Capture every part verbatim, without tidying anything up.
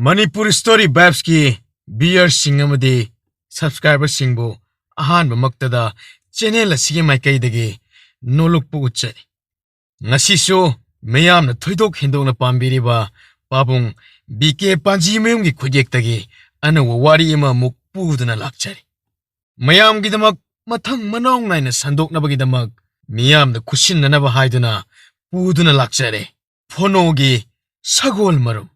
Manipur story ꯚꯥꯏꯕꯁꯀꯤ ꯚ꯭ꯌꯨꯌꯔꯁꯤꯡ ꯑꯃꯗꯤ ꯁꯕꯁꯀ꯭ꯔꯥꯏꯕꯔꯁꯤꯡꯕꯨ ꯑꯍꯥꯟꯕꯃꯛꯇꯗ channel ꯑꯁꯤꯒꯤ ꯃꯥꯏꯀꯩꯗꯒꯤ ꯅꯣꯂꯨꯛꯄ ꯎꯠꯆꯔꯤ꯫ ꯉꯁꯤꯁꯨ ꯃꯌꯥꯝꯅ ꯊꯣꯏꯗꯣꯛ ꯍꯦꯟꯗꯣꯛꯅ ꯄꯥꯝꯕꯤꯔꯤꯕ ꯄꯥꯕꯨꯡ ꯕꯤ ꯀꯦ ꯄꯥꯟꯖꯤꯃꯌꯨꯝꯒꯤ ꯈꯨꯠꯌꯦꯛꯇꯒꯤ ꯑꯅꯧꯕ ꯋꯥꯔꯤ ꯑꯃꯃꯨꯛ ꯄꯨꯗꯨꯅ ꯂꯥꯛꯆꯔꯤ꯫ ꯃꯌꯥꯝꯒꯤꯗꯃꯛ ꯃꯊꯪ ꯃꯅꯥꯎ ꯅꯥꯏꯅ ꯁꯟꯗꯣꯛꯅꯕꯒꯤꯗꯃꯛ ꯃꯤꯌꯥꯝꯗ ꯈꯨꯠꯁꯤꯟꯅꯅꯕ ꯍꯥꯏꯗꯨꯅ ꯄꯨꯗꯨꯅ ꯂꯥꯛꯆꯔꯦ꯫ ꯐꯣꯅꯣꯒꯤ ꯁꯒꯣꯜ ꯃꯔꯨꯝ꯫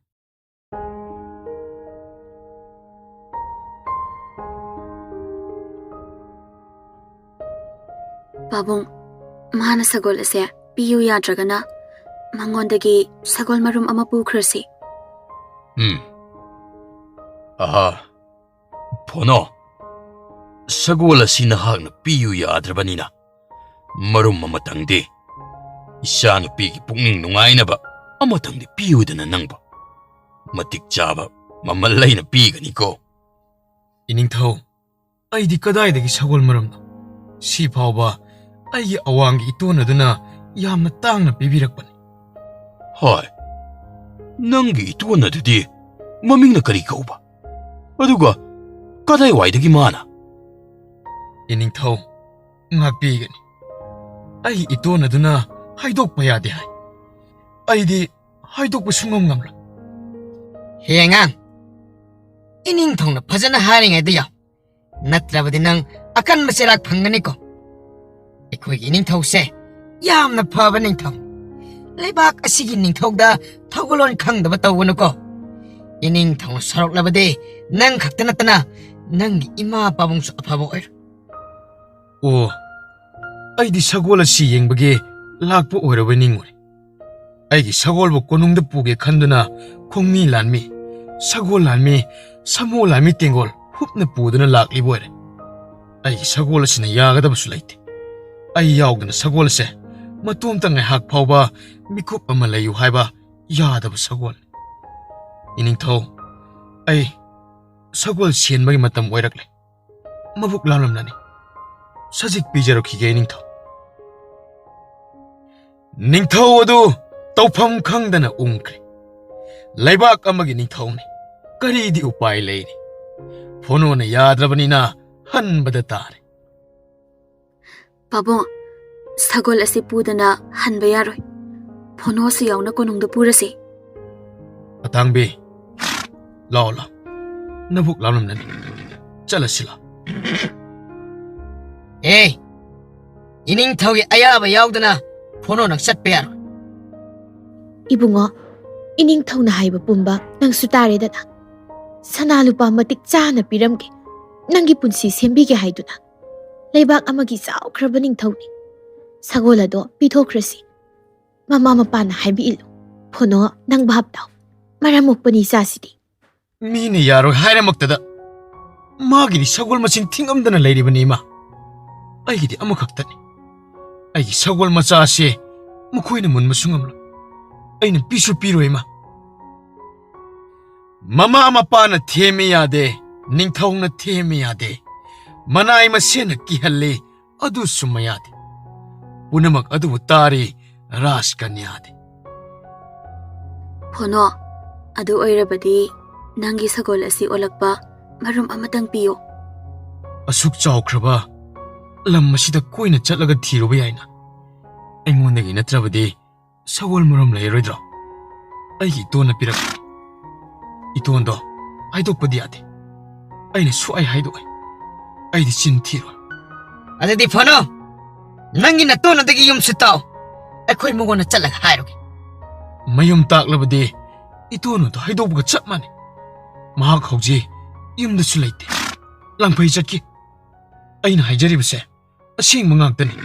ꯄꯥꯕꯨꯡ, ꯃꯥꯅ ꯁꯒꯣꯜ ꯑꯁꯦ ꯄꯤꯌꯨ ꯌꯥꯗ꯭ꯔꯒꯅ ꯃꯉꯣꯟꯗꯒꯤ ꯁꯒꯣꯜ ꯃꯔꯨꯝ ꯑꯃ ꯄꯨꯈ꯭ꯔꯁꯤ꯫ ꯎꯝ꯫ ꯑꯍꯥ꯫ ꯐꯣꯅꯣ, ꯁꯒꯣꯜ ꯑꯁꯤ ꯅꯍꯥꯛꯅ ꯄꯤꯌꯨ ꯌꯥꯗ꯭ꯔꯕꯅꯤꯅ, ꯃꯔꯨꯝ ꯑꯃꯇꯪꯗꯤ, ꯏꯆꯥꯅꯨꯄꯤꯒꯤ ꯄꯨꯛꯅꯤꯡ ꯅꯨꯡꯉꯥꯏꯅꯕ ꯑꯃꯇꯪꯗꯤ ꯄꯤꯌꯨꯗꯅ ꯅꯪꯕꯨ꯫ ꯃꯇꯤꯛ ꯆꯥꯕ ꯃꯃꯜ ꯂꯩꯅ ꯄꯤꯒꯅꯤꯀꯣ꯫ ꯏꯅꯤꯡꯊꯧ, ꯑꯩꯗꯤ ꯀꯗꯥꯏꯗꯒꯤ ꯁꯒꯣꯜ ꯃꯔꯨꯝꯅꯣ? ꯁꯤ ꯐꯥꯎꯕ ꯑꯩꯒꯤ ꯑꯋꯥꯡꯒꯤ ꯏꯇꯣꯟ ꯑꯗꯨꯅ ꯌꯥꯝꯅ ꯇꯥꯡꯅ ꯄꯤꯕꯤꯔꯛꯄꯅꯤ꯫ ꯍꯣꯏ, ꯅꯪꯒꯤ ꯏꯇꯣꯟ ꯑꯗꯨꯗꯤ ꯃꯃꯤꯡꯅ ꯀꯔꯤ ꯀꯧꯕ? ꯑꯗꯨꯒ ꯀꯗꯥꯏꯋꯥꯏꯗꯒꯤ ꯃꯥꯅ? ꯏꯅꯤꯡꯊꯧ, ꯉꯥꯛꯄꯤꯒꯅꯤ꯫ ꯑꯩꯒꯤ ꯏꯇꯣꯟ ꯑꯗꯨꯅ ꯍꯥꯏꯗꯣꯛꯄ ꯌꯥꯗꯦ ꯍꯥꯏ꯫ ꯑꯩꯗꯤ ꯍꯥꯏꯗꯣꯛꯄ ꯁꯨꯡꯉꯝ ꯉꯝꯂꯣꯏ꯫ ꯍꯦ ꯑꯉꯥꯡ, ꯏꯅꯤꯡꯊꯧꯅ ꯐꯖꯅ ꯍꯥꯏꯔꯤꯉꯩꯗ ꯌꯥꯎ, ꯅꯠꯇ꯭ꯔꯕꯗꯤ ꯅꯪ ꯑꯀꯟꯕ ꯆꯩꯔꯥꯛ ꯐꯪꯒꯅꯤꯀꯣ꯫ ꯑꯩꯈꯣꯏꯒꯤ ꯏꯅꯤꯡꯊꯧꯁꯦ ꯌꯥꯝꯅ ꯐꯕ ꯅꯤꯡꯊꯧ꯫ ꯂꯩꯕꯥꯛ ꯑꯁꯤꯒꯤ ꯅꯤꯡꯊꯧꯗ ꯊꯧꯒꯜꯂꯣꯟ ꯈꯪꯗꯕ ꯇꯧꯒꯅꯨꯀꯣ꯫ ꯏꯅꯤꯡꯊꯧꯅ ꯁꯥꯎꯔꯛꯂꯕꯗꯤ ꯅꯪ ꯈꯛꯇ ꯅꯠꯇꯅ ꯅꯪꯒꯤ ꯏꯃꯥ ꯄꯥꯕꯨꯡꯁꯨ ꯑꯐꯕ ꯑꯣꯏꯔꯣꯏ꯫ ꯑꯣ, ꯑꯩꯗꯤ ꯁꯒꯣꯜ ꯑꯁꯤ ꯌꯦꯡꯕꯒꯤ ꯂꯥꯛꯄ ꯑꯣꯏꯔꯕꯣꯏ ꯅꯤꯡꯉꯨꯔꯦ꯫ ꯑꯩꯒꯤ ꯁꯒꯣꯜꯕꯨ ꯀꯣꯅꯨꯡꯗ ꯄꯨꯒꯦ ꯈꯟꯗꯨꯅ ꯈꯣꯡꯃꯤ ꯂꯥꯟꯃꯤ, ꯁꯒꯣꯜ ꯂꯥꯟꯃꯤ, ꯁꯥꯃꯨ ꯂꯥꯟꯃꯤ ꯇꯦꯡꯒꯣꯜ ꯍꯨꯞꯅ ꯄꯨꯗꯨꯅ ꯂꯥꯛꯂꯤꯕ ꯑꯣꯏꯔꯦ꯫ ꯑꯩꯒꯤ ꯁꯒꯣꯜ ꯑꯁꯤꯅ ꯌꯥꯒꯗꯕꯁꯨ ꯂꯩꯇꯦ꯫ ꯑꯩ ꯌꯥꯎꯗꯅ ꯁꯒꯣꯜ ꯑꯁꯦ ꯃꯇꯣꯝꯇ ꯉꯥꯏꯍꯥꯛ ꯐꯥꯎꯕ ꯃꯤꯀꯨꯞ ꯑꯃ ꯂꯩꯌꯨ ꯍꯥꯏꯕ ꯌꯥꯗꯕ ꯁꯒꯣꯜꯅꯤ꯫ ꯏꯅꯤꯡꯊꯧ, ꯑꯩ ꯁꯒꯣꯜ ꯁꯦꯟꯕꯒꯤ ꯃꯇꯝ ꯑꯣꯏꯔꯛꯂꯦ꯫ ꯃꯕꯨꯛ ꯂꯥꯝꯂꯝꯂꯅꯤ꯫ ꯁꯖꯤꯛ ꯄꯤꯖꯔꯛꯈꯤꯒꯦ, ꯏꯅꯤꯡꯊꯧ꯫ ꯅꯤꯡꯊꯧ ꯑꯗꯨ ꯇꯧꯐꯝ ꯈꯪꯗꯅ ꯎꯪꯈ꯭ꯔꯦ꯫ ꯂꯩꯕꯥꯛ ꯑꯃꯒꯤ ꯅꯤꯡꯊꯧꯅꯤ꯫ ꯀꯔꯤꯗꯤ ꯎꯄꯥꯏ ꯂꯩꯔꯤ? ꯐꯣꯅꯣꯅ ꯌꯥꯗ꯭ꯔꯕꯅꯤꯅ ꯍꯟꯕꯗ ꯇꯥꯔꯦ꯫ ꯄꯥꯕꯨꯡ, ꯁꯒꯣꯜ ꯑꯁꯤ ꯄꯨꯗꯅ ꯍꯟꯕ ꯌꯥꯔꯣꯏ꯫ ꯐꯣꯅꯣꯁꯨ ꯌꯥꯎꯅ ꯀꯣꯅꯨꯡꯗ ꯄꯨꯔꯁꯤ꯫ ꯑꯇꯥꯡꯕꯤ, ꯂꯥꯛꯑꯣ, ꯂꯥꯛꯑꯣ꯫ ꯅꯕꯨꯛ ꯂꯥꯝꯂꯝꯂꯅꯤ꯫ ꯆꯠꯂꯁꯤ ꯂꯥꯛꯑꯣ꯫ ꯑꯦ, ꯏꯅꯤꯡꯊꯧꯒꯤ ꯑꯌꯥꯕ ꯌꯥꯎꯗꯅ ꯐꯣꯅꯣ ꯅꯪ ꯆꯠꯄ ꯌꯥꯔꯣꯏ꯫ ꯏꯕꯨꯡꯉꯣ, ꯏꯅꯤꯡꯊꯧꯅ ꯍꯥꯏꯕ ꯄꯨꯝꯕ ꯅꯪꯁꯨ ꯇꯥꯔꯦꯗꯅ꯫ ꯁꯅꯥ ꯂꯨꯄꯥ ꯃꯇꯤꯛ ꯆꯥꯅ ꯄꯤꯔꯝꯒꯦ, ꯅꯪꯒꯤ ꯄꯨꯟꯁꯤ ꯁꯦꯝꯕꯤꯒꯦ ꯍꯥꯏꯗꯨꯅ꯫ ꯂꯩꯕꯥꯛ ꯑꯃꯒꯤ ꯆꯥꯎꯈ꯭ꯔꯕ ꯅꯤꯡꯊꯧꯅꯤ꯫ ꯁꯒꯣꯜ ꯑꯗꯣ ꯄꯤꯊꯣꯛꯈ꯭ꯔꯁꯤ꯫ ꯃꯃꯥ ꯃꯄꯥꯅ ꯍꯥꯏꯕ ꯏꯜꯂꯨ꯫ ꯐꯣꯅꯣ, ꯅꯪ ꯚꯥꯞ ꯇꯥꯎ꯫ ꯃꯔꯝ ꯃꯣꯛꯄꯅꯤ ꯏꯆꯥꯁꯤꯗꯤ꯫ ꯃꯤꯅ ꯌꯥꯔꯣꯏ ꯍꯥꯏꯔꯃꯛꯇꯗ ꯃꯥꯒꯤꯗꯤ ꯁꯒꯣꯜ ꯃꯁꯤꯡ ꯊꯤꯉꯝꯗꯅ ꯂꯩꯔꯤꯕꯅꯤ, ꯏꯃꯥ꯫ ꯑꯩꯒꯤꯗꯤ ꯑꯃꯈꯛꯇꯅꯤ꯫ ꯑꯩꯒꯤ ꯁꯒꯣꯜ ꯃꯆꯥꯁꯦ ꯃꯈꯣꯏꯅ ꯃꯨꯟꯕꯁꯨ ꯉꯝꯂꯣꯏ꯫ ꯑꯩꯅ ꯄꯤꯁꯨ ꯄꯤꯔꯣꯏ, ꯏꯃꯥ꯫ ꯃꯃꯥ ꯃꯄꯥꯅ ꯊꯦꯝꯃꯤ ꯌꯥꯗꯦ, ꯅꯤꯡꯊꯧꯅ ꯊꯦꯝꯃꯤ ꯌꯥꯗꯦ, ꯃꯅꯥꯏ ꯃꯁꯦꯟꯅ ꯀꯤꯍꯜꯂꯤ, ꯑꯗꯨꯁꯨ ꯃꯌꯥꯗꯦ꯫ ꯄꯨꯝꯅꯃꯛ ꯑꯗꯨꯕꯨ ꯇꯥꯔꯤ ꯔꯥꯖꯀꯟꯌꯥꯗꯤ꯫ ꯐꯣꯅꯣ, ꯑꯗꯨ ꯑꯣꯏꯔꯕꯗꯤ ꯅꯪꯒꯤ ꯁꯒꯣꯜ ꯑꯁꯤ ꯑꯣꯜꯂꯛꯄ ꯃꯔꯨꯝ ꯑꯃꯇꯪ ꯄꯤꯌꯨ꯫ ꯑꯁꯨꯛ ꯆꯥꯎꯈ꯭ꯔꯕ ꯂꯝ ꯑꯁꯤꯗ ꯀꯣꯏꯅ ꯆꯠꯂꯒ ꯊꯤꯔꯨꯕ ꯌꯥꯏꯅ꯫ ꯑꯩꯉꯣꯟꯗꯒꯤ ꯅꯠꯇ꯭ꯔꯕꯗꯤ ꯁꯒꯣꯜ ꯃꯔꯨꯝ ꯂꯩꯔꯣꯏꯗ꯭ꯔꯣ? ꯑꯩꯒꯤ ꯏꯇꯣꯟꯅ ꯄꯤꯔꯛꯄ꯫ ꯏꯇꯣꯟꯗꯣ ꯍꯥꯏꯗꯣꯛꯄꯗꯤ ꯌꯥꯗꯦ꯫ ꯑꯩꯅ ꯁꯨꯛꯍꯥꯏ ꯍꯥꯏꯗꯣꯛꯑꯣꯏ꯫ ꯑꯩꯗꯤ ꯆꯤꯟ ꯊꯤꯔꯣꯏ꯫ ꯑꯗꯨꯗꯤ ꯐꯣꯅꯣ, ꯅꯪꯒꯤ ꯅꯇꯣꯟ ꯑꯗꯨꯒꯤ ꯌꯨꯝꯁꯨ ꯇꯥꯎ꯫ ꯑꯩꯈꯣꯏ ꯃꯉꯣꯟꯗ ꯆꯠꯂꯒ ꯍꯥꯏꯔꯨꯒꯦ꯫ ꯃꯌꯨꯝ ꯇꯥꯛꯂꯕꯗꯤ ꯏꯇꯣꯟ ꯑꯗꯨ ꯍꯥꯏꯗꯣꯛꯄꯒ ꯆꯞ ꯃꯥꯟꯅꯩ꯫ ꯃꯍꯥꯛ ꯍꯧꯖꯤꯛ ꯌꯨꯝꯗꯁꯨ ꯂꯩꯇꯦ꯫ ꯂꯥꯡꯐꯩ ꯆꯠꯈꯤ꯫ ꯑꯩꯅ ꯍꯥꯏꯖꯔꯤꯕꯁꯦ ꯑꯁꯦꯡꯕ ꯉꯥꯛꯇꯅꯤ꯫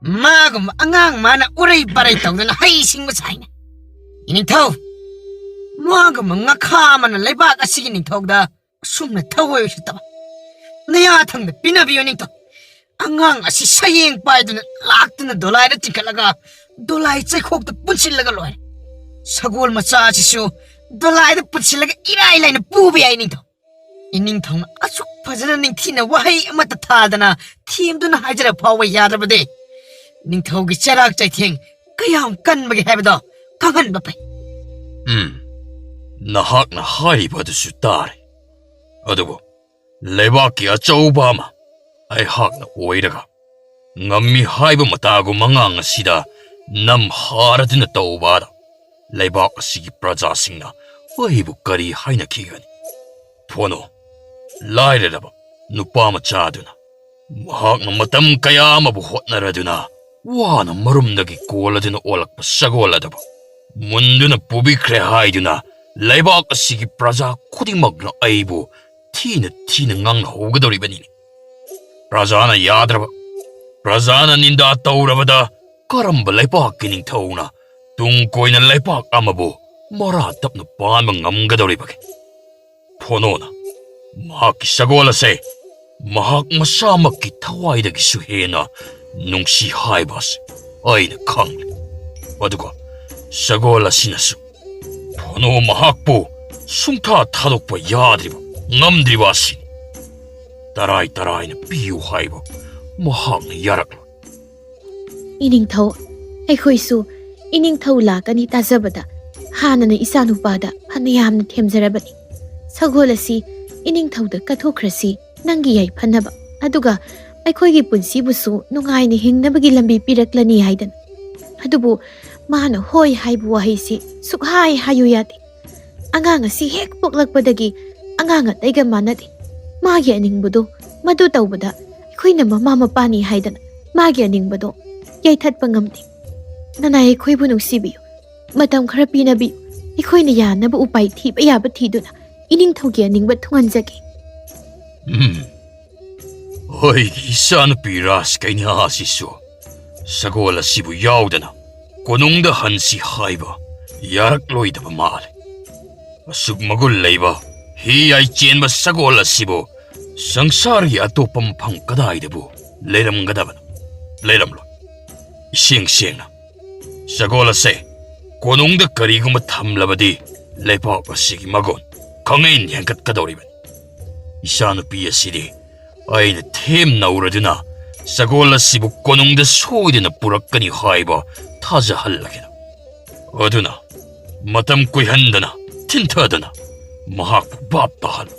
ꯃꯥꯒꯨꯝꯕ ꯑꯉꯥꯡ ꯃꯥꯅ ꯎꯔꯩ ꯄꯥꯔꯩ ꯇꯧꯗꯅ ꯍꯩ ꯁꯤꯡꯕ ꯁꯥꯏꯅꯦ꯫ ꯏꯅꯤꯡꯊꯧ, ꯃꯥꯒꯨꯝꯕ ꯉꯥꯈꯥ ꯑꯃꯅ ꯂꯩꯕꯥꯛ ꯑꯁꯤꯒꯤ ꯅꯤꯡꯊꯧꯗ ꯑꯁꯨꯝꯅ ꯊꯋꯥꯏ ꯎꯁꯤꯠꯇꯕ ꯅꯌꯥꯊꯪꯗ ꯄꯤꯅꯕꯤꯌꯨ, ꯅꯤꯡꯊꯧ꯫ ꯑꯉꯥꯡ ꯑꯁꯤ ꯁꯌꯦꯡ ꯄꯥꯏꯗꯨꯅ ꯂꯥꯛꯇꯨꯅ ꯗꯣꯂꯥꯏꯗ ꯆꯤꯡꯈꯠꯂꯒ ꯗꯣꯂꯥꯏ ꯆꯩꯈꯣꯛꯇ ꯄꯨꯟꯁꯤꯜꯂꯒ ꯂꯣꯏꯔꯦ꯫ ꯁꯒꯣꯜ ꯃꯆꯥ ꯑꯁꯤꯁꯨ ꯗꯣꯂꯥꯏꯗ ꯄꯨꯟꯁꯤꯜꯂꯒ ꯏꯔꯥꯏ ꯂꯥꯏꯅ ꯄꯨꯕ ꯌꯥꯏ, ꯅꯤꯡꯊꯧ꯫ ꯏꯅꯤꯡꯊꯧꯅ ꯑꯁꯨꯛ ꯐꯖꯅ ꯅꯤꯡꯊꯤꯅ ꯋꯥꯍꯩ ꯑꯃꯠꯇ ꯊꯥꯗꯅ ꯊꯦꯝꯗꯨꯅ ꯍꯥꯏꯖꯔ ꯐꯥꯎꯕ ꯌꯥꯗ꯭ꯔꯕꯗꯤ ꯅꯤꯡꯊꯧꯒꯤ ꯆꯩꯔꯥꯛ ꯆꯩꯊꯦꯡ ꯀꯌꯥꯝ ꯀꯟꯕꯒꯦ ꯍꯥꯏꯕꯗꯣ ꯈꯪꯍꯟꯕ ꯐꯩ꯫ ꯎꯝ꯫ ꯅꯍꯥꯛꯅ ꯍꯥꯏꯔꯤꯕ ꯑꯗꯨꯁꯨ ꯇꯥꯔꯦ꯫ ꯑꯗꯨꯕꯨ ꯂꯩꯕꯥꯛꯀꯤ ꯑꯆꯧꯕ ꯑꯃ ꯑꯩꯍꯥꯛꯅ ꯑꯣꯏꯔꯒ ꯉꯝꯃꯤ ꯍꯥꯏꯕ ꯃꯇꯥꯒꯨꯝ ꯑꯉꯥꯡ ꯑꯁꯤꯗ ꯅꯝꯍꯥꯔꯗꯨꯅ ꯇꯧꯕꯗ ꯂꯩꯕꯥꯛ ꯑꯁꯤꯒꯤ ꯄ꯭ꯔꯖꯥꯁꯤꯡꯅ ꯑꯩꯕꯨ ꯀꯔꯤ ꯍꯥꯏꯅꯈꯤꯒꯅꯤ? ꯐꯣꯅꯣ, ꯂꯥꯏꯔꯔꯕ ꯅꯨꯄꯥ ꯃꯆꯥꯗꯨꯅ ꯃꯍꯥꯛꯅ ꯃꯇꯝ ꯀꯌꯥ ꯑꯃꯕꯨ ꯍꯣꯠꯅꯔꯗꯨꯅ ꯋꯥꯅ ꯃꯔꯨꯝꯗꯒꯤ ꯀꯣꯜꯂꯗꯨꯅ ꯑꯣꯜꯂꯛꯄ ꯁꯒꯣꯜ ꯑꯗꯨꯕꯨ ꯃꯨꯟꯗꯨꯅ ꯄꯨꯕꯤꯈ꯭ꯔꯦ ꯍꯥꯏꯗꯨꯅ ꯂꯩꯕꯥꯛ ꯑꯁꯤꯒꯤ ꯄ꯭ꯔꯖꯥ ꯈꯨꯗꯤꯡꯃꯛꯅ ꯑꯩꯕꯨ ꯊꯤꯅ ꯊꯤꯅ ꯉꯥꯡꯅꯍꯧꯒꯗꯧꯔꯤꯕꯅꯤꯅꯦ꯫ ꯄ꯭ꯔꯖꯥꯅ ꯌꯥꯗ꯭ꯔꯕ, ꯄ꯭ꯔꯖꯥꯅ ꯅꯤꯟꯗꯥ ꯇꯧꯔꯕꯗ ꯀꯔꯝꯕ ꯂꯩꯄꯥꯛꯀꯤ ꯅꯤꯡꯊꯧꯅ ꯇꯨꯡ ꯀꯣꯏꯅ ꯂꯩꯄꯥꯛ ꯑꯃꯕꯨ ꯃꯔꯥ ꯇꯞꯅ ꯄꯥꯟꯕ ꯉꯝꯒꯗꯧꯔꯤꯕꯒꯦ? ꯐꯣꯅꯣꯅ ꯃꯍꯥꯛꯀꯤ ꯁꯒꯣꯜ ꯑꯁꯦ ꯃꯍꯥꯛ ꯃꯁꯥꯃꯛꯀꯤ ꯊꯋꯥꯏꯗꯒꯤꯁꯨ ꯍꯦꯟꯅ ꯅꯨꯡꯁꯤ ꯍꯥꯏꯕ ꯑꯁꯤ ꯑꯩꯅ ꯈꯪꯂꯦ꯫ ꯑꯗꯨꯒ ꯁꯒꯣꯜ ꯑꯁꯤꯅꯁꯨ ꯐꯣꯅꯣ ꯃꯍꯥꯛꯄꯨ ꯁꯨꯡꯊꯥ ꯊꯥꯗꯣꯛꯄ ꯌꯥꯗ꯭ꯔꯤꯕ, ꯉꯝꯗ꯭ꯔꯤꯕ ꯑꯁꯤꯅꯤ꯫ ꯇꯔꯥꯏ ꯇꯔꯥꯏꯅ ꯄꯤꯌꯨ ꯍꯥꯏꯕ ꯃꯍꯥꯛꯅ ꯌꯥꯔꯛꯂꯣꯏ꯫ ꯏꯅꯤꯡꯊꯧ, ꯑꯩꯈꯣꯏꯁꯨ ꯏꯅꯤꯡꯊꯧ ꯂꯥꯛꯀꯅꯤ ꯇꯥꯖꯕꯗ ꯍꯥꯟꯅꯅ ꯏꯆꯥꯅꯨꯄꯥꯗ ꯐꯅ ꯌꯥꯝꯅ ꯊꯦꯝꯖꯔꯕꯅꯤ꯫ ꯁꯒꯣꯜ ꯑꯁꯤ ꯏꯅꯤꯡꯊꯧꯗ ꯀꯠꯊꯣꯛꯈ꯭ꯔꯁꯤ, ꯅꯪꯒꯤ ꯌꯥꯏꯐꯅꯕ꯫ ꯑꯗꯨꯒ ꯑꯩꯈꯣꯏꯒꯤ ꯄꯨꯟꯁꯤꯕꯨꯁꯨ ꯅꯨꯡꯉꯥꯏꯅ ꯍꯤꯡꯅꯕꯒꯤ ꯂꯝꯕꯤ ꯄꯤꯔꯛꯂꯅꯤ ꯍꯥꯏꯗꯅ꯫ ꯑꯗꯨꯕꯨ ꯃꯥꯅ ꯍꯣꯏ ꯍꯥꯏꯕ ꯋꯥꯍꯩꯁꯤ ꯁꯨꯛꯍꯥꯏ ꯍꯥꯏꯌꯨ ꯌꯥꯗꯦ꯫ ꯑꯉꯥꯡ ꯑꯁꯤ ꯍꯦꯛ ꯄꯣꯛꯂꯛꯄꯗꯒꯤ ꯑꯉꯥꯡ ꯑꯇꯩꯒ ꯃꯥꯟꯅꯗꯦ꯫ ꯃꯥꯒꯤ ꯑꯅꯤꯡꯕꯗꯣ ꯃꯗꯨ ꯇꯧꯕꯗ ꯑꯩꯈꯣꯏꯅ ꯃꯃꯥ ꯃꯄꯥꯅꯤ ꯍꯥꯏꯗꯅ ꯃꯥꯒꯤ ꯑꯅꯤꯡꯕꯗꯣ ꯌꯩꯊꯠꯄ ꯉꯝꯗꯦ꯫ ꯅꯅꯥꯏ ꯑꯩꯈꯣꯏꯕꯨ ꯅꯨꯡꯁꯤꯕꯤꯌꯨ, ꯃꯇꯝ ꯈꯔ ꯄꯤꯅꯕꯤꯌꯨ꯫ ꯑꯩꯈꯣꯏꯅ ꯌꯥꯅꯕ ꯎꯄꯥꯏ ꯊꯤꯕ ꯌꯥꯕ ꯊꯤꯗꯨꯅ ꯏꯅꯤꯡꯊꯧꯒꯤ ꯑꯅꯤꯡꯕ ꯊꯨꯡꯍꯟꯖꯒꯦ꯫ ꯎꯝ, ꯑꯩꯒꯤ ꯏꯆꯥꯅꯨꯄꯤ ꯔꯥꯖꯀꯩꯅꯥ ꯑꯁꯤꯁꯨ ꯁꯒꯣꯜ ꯑꯁꯤꯕꯨ ꯌꯥꯎꯗꯅ ꯀꯣꯅꯨꯡꯗ ꯍꯟꯁꯤ ꯍꯥꯏꯕ ꯌꯥꯔꯛꯂꯣꯏꯗꯕ ꯃꯥꯜꯂꯦ꯫ ꯑꯁꯨꯛ ꯃꯒꯨꯟ ꯂꯩꯕ ꯍꯤ ꯌꯥꯏ ꯆꯦꯟꯕ ꯁꯒꯣꯜ ꯑꯁꯤꯕꯨ ꯁꯪꯁꯥꯔꯒꯤ ꯑꯇꯣꯞꯄ ꯃꯐꯝ ꯀꯗꯥꯏꯗꯕꯨ ꯂꯩꯔꯝꯒꯗꯕꯅꯣ? ꯂꯩꯔꯝꯂꯣꯏ꯫ ꯏꯁꯦꯡ ꯁꯦꯡꯅ ꯁꯒꯣꯜ ꯑꯁꯦ ꯀꯣꯅꯨꯡꯗ ꯀꯔꯤꯒꯨꯝꯕ ꯊꯝꯂꯕꯗꯤ ꯂꯩꯕꯥꯛ ꯑꯁꯤꯒꯤ ꯃꯒꯨꯟ ꯈꯪꯍꯦꯟ ꯍꯦꯟꯒꯠꯀꯗꯧꯔꯤꯕꯅꯤ꯫ ꯏꯆꯥꯅꯨꯄꯤ ꯑꯁꯤꯗꯤ ꯑꯩꯅ ꯊꯦꯝꯅꯧꯔꯗꯨꯅ ꯁꯒꯣꯜ ꯑꯁꯤꯕꯨ ꯀꯣꯅꯨꯡꯗ ꯁꯣꯏꯗꯅ ꯄꯨꯔꯛꯀꯅꯤ ꯍꯥꯏꯕ ꯊꯥꯖꯍꯜꯂꯒꯦꯅ꯫ ꯑꯗꯨꯅ ꯃꯇꯝ ꯀꯨꯏꯍꯟꯗꯅ ꯊꯤꯟꯊꯗꯨꯅ ꯃꯍꯥꯛꯄꯨ ꯚꯥꯞ ꯇꯥꯍꯜꯂꯨ꯫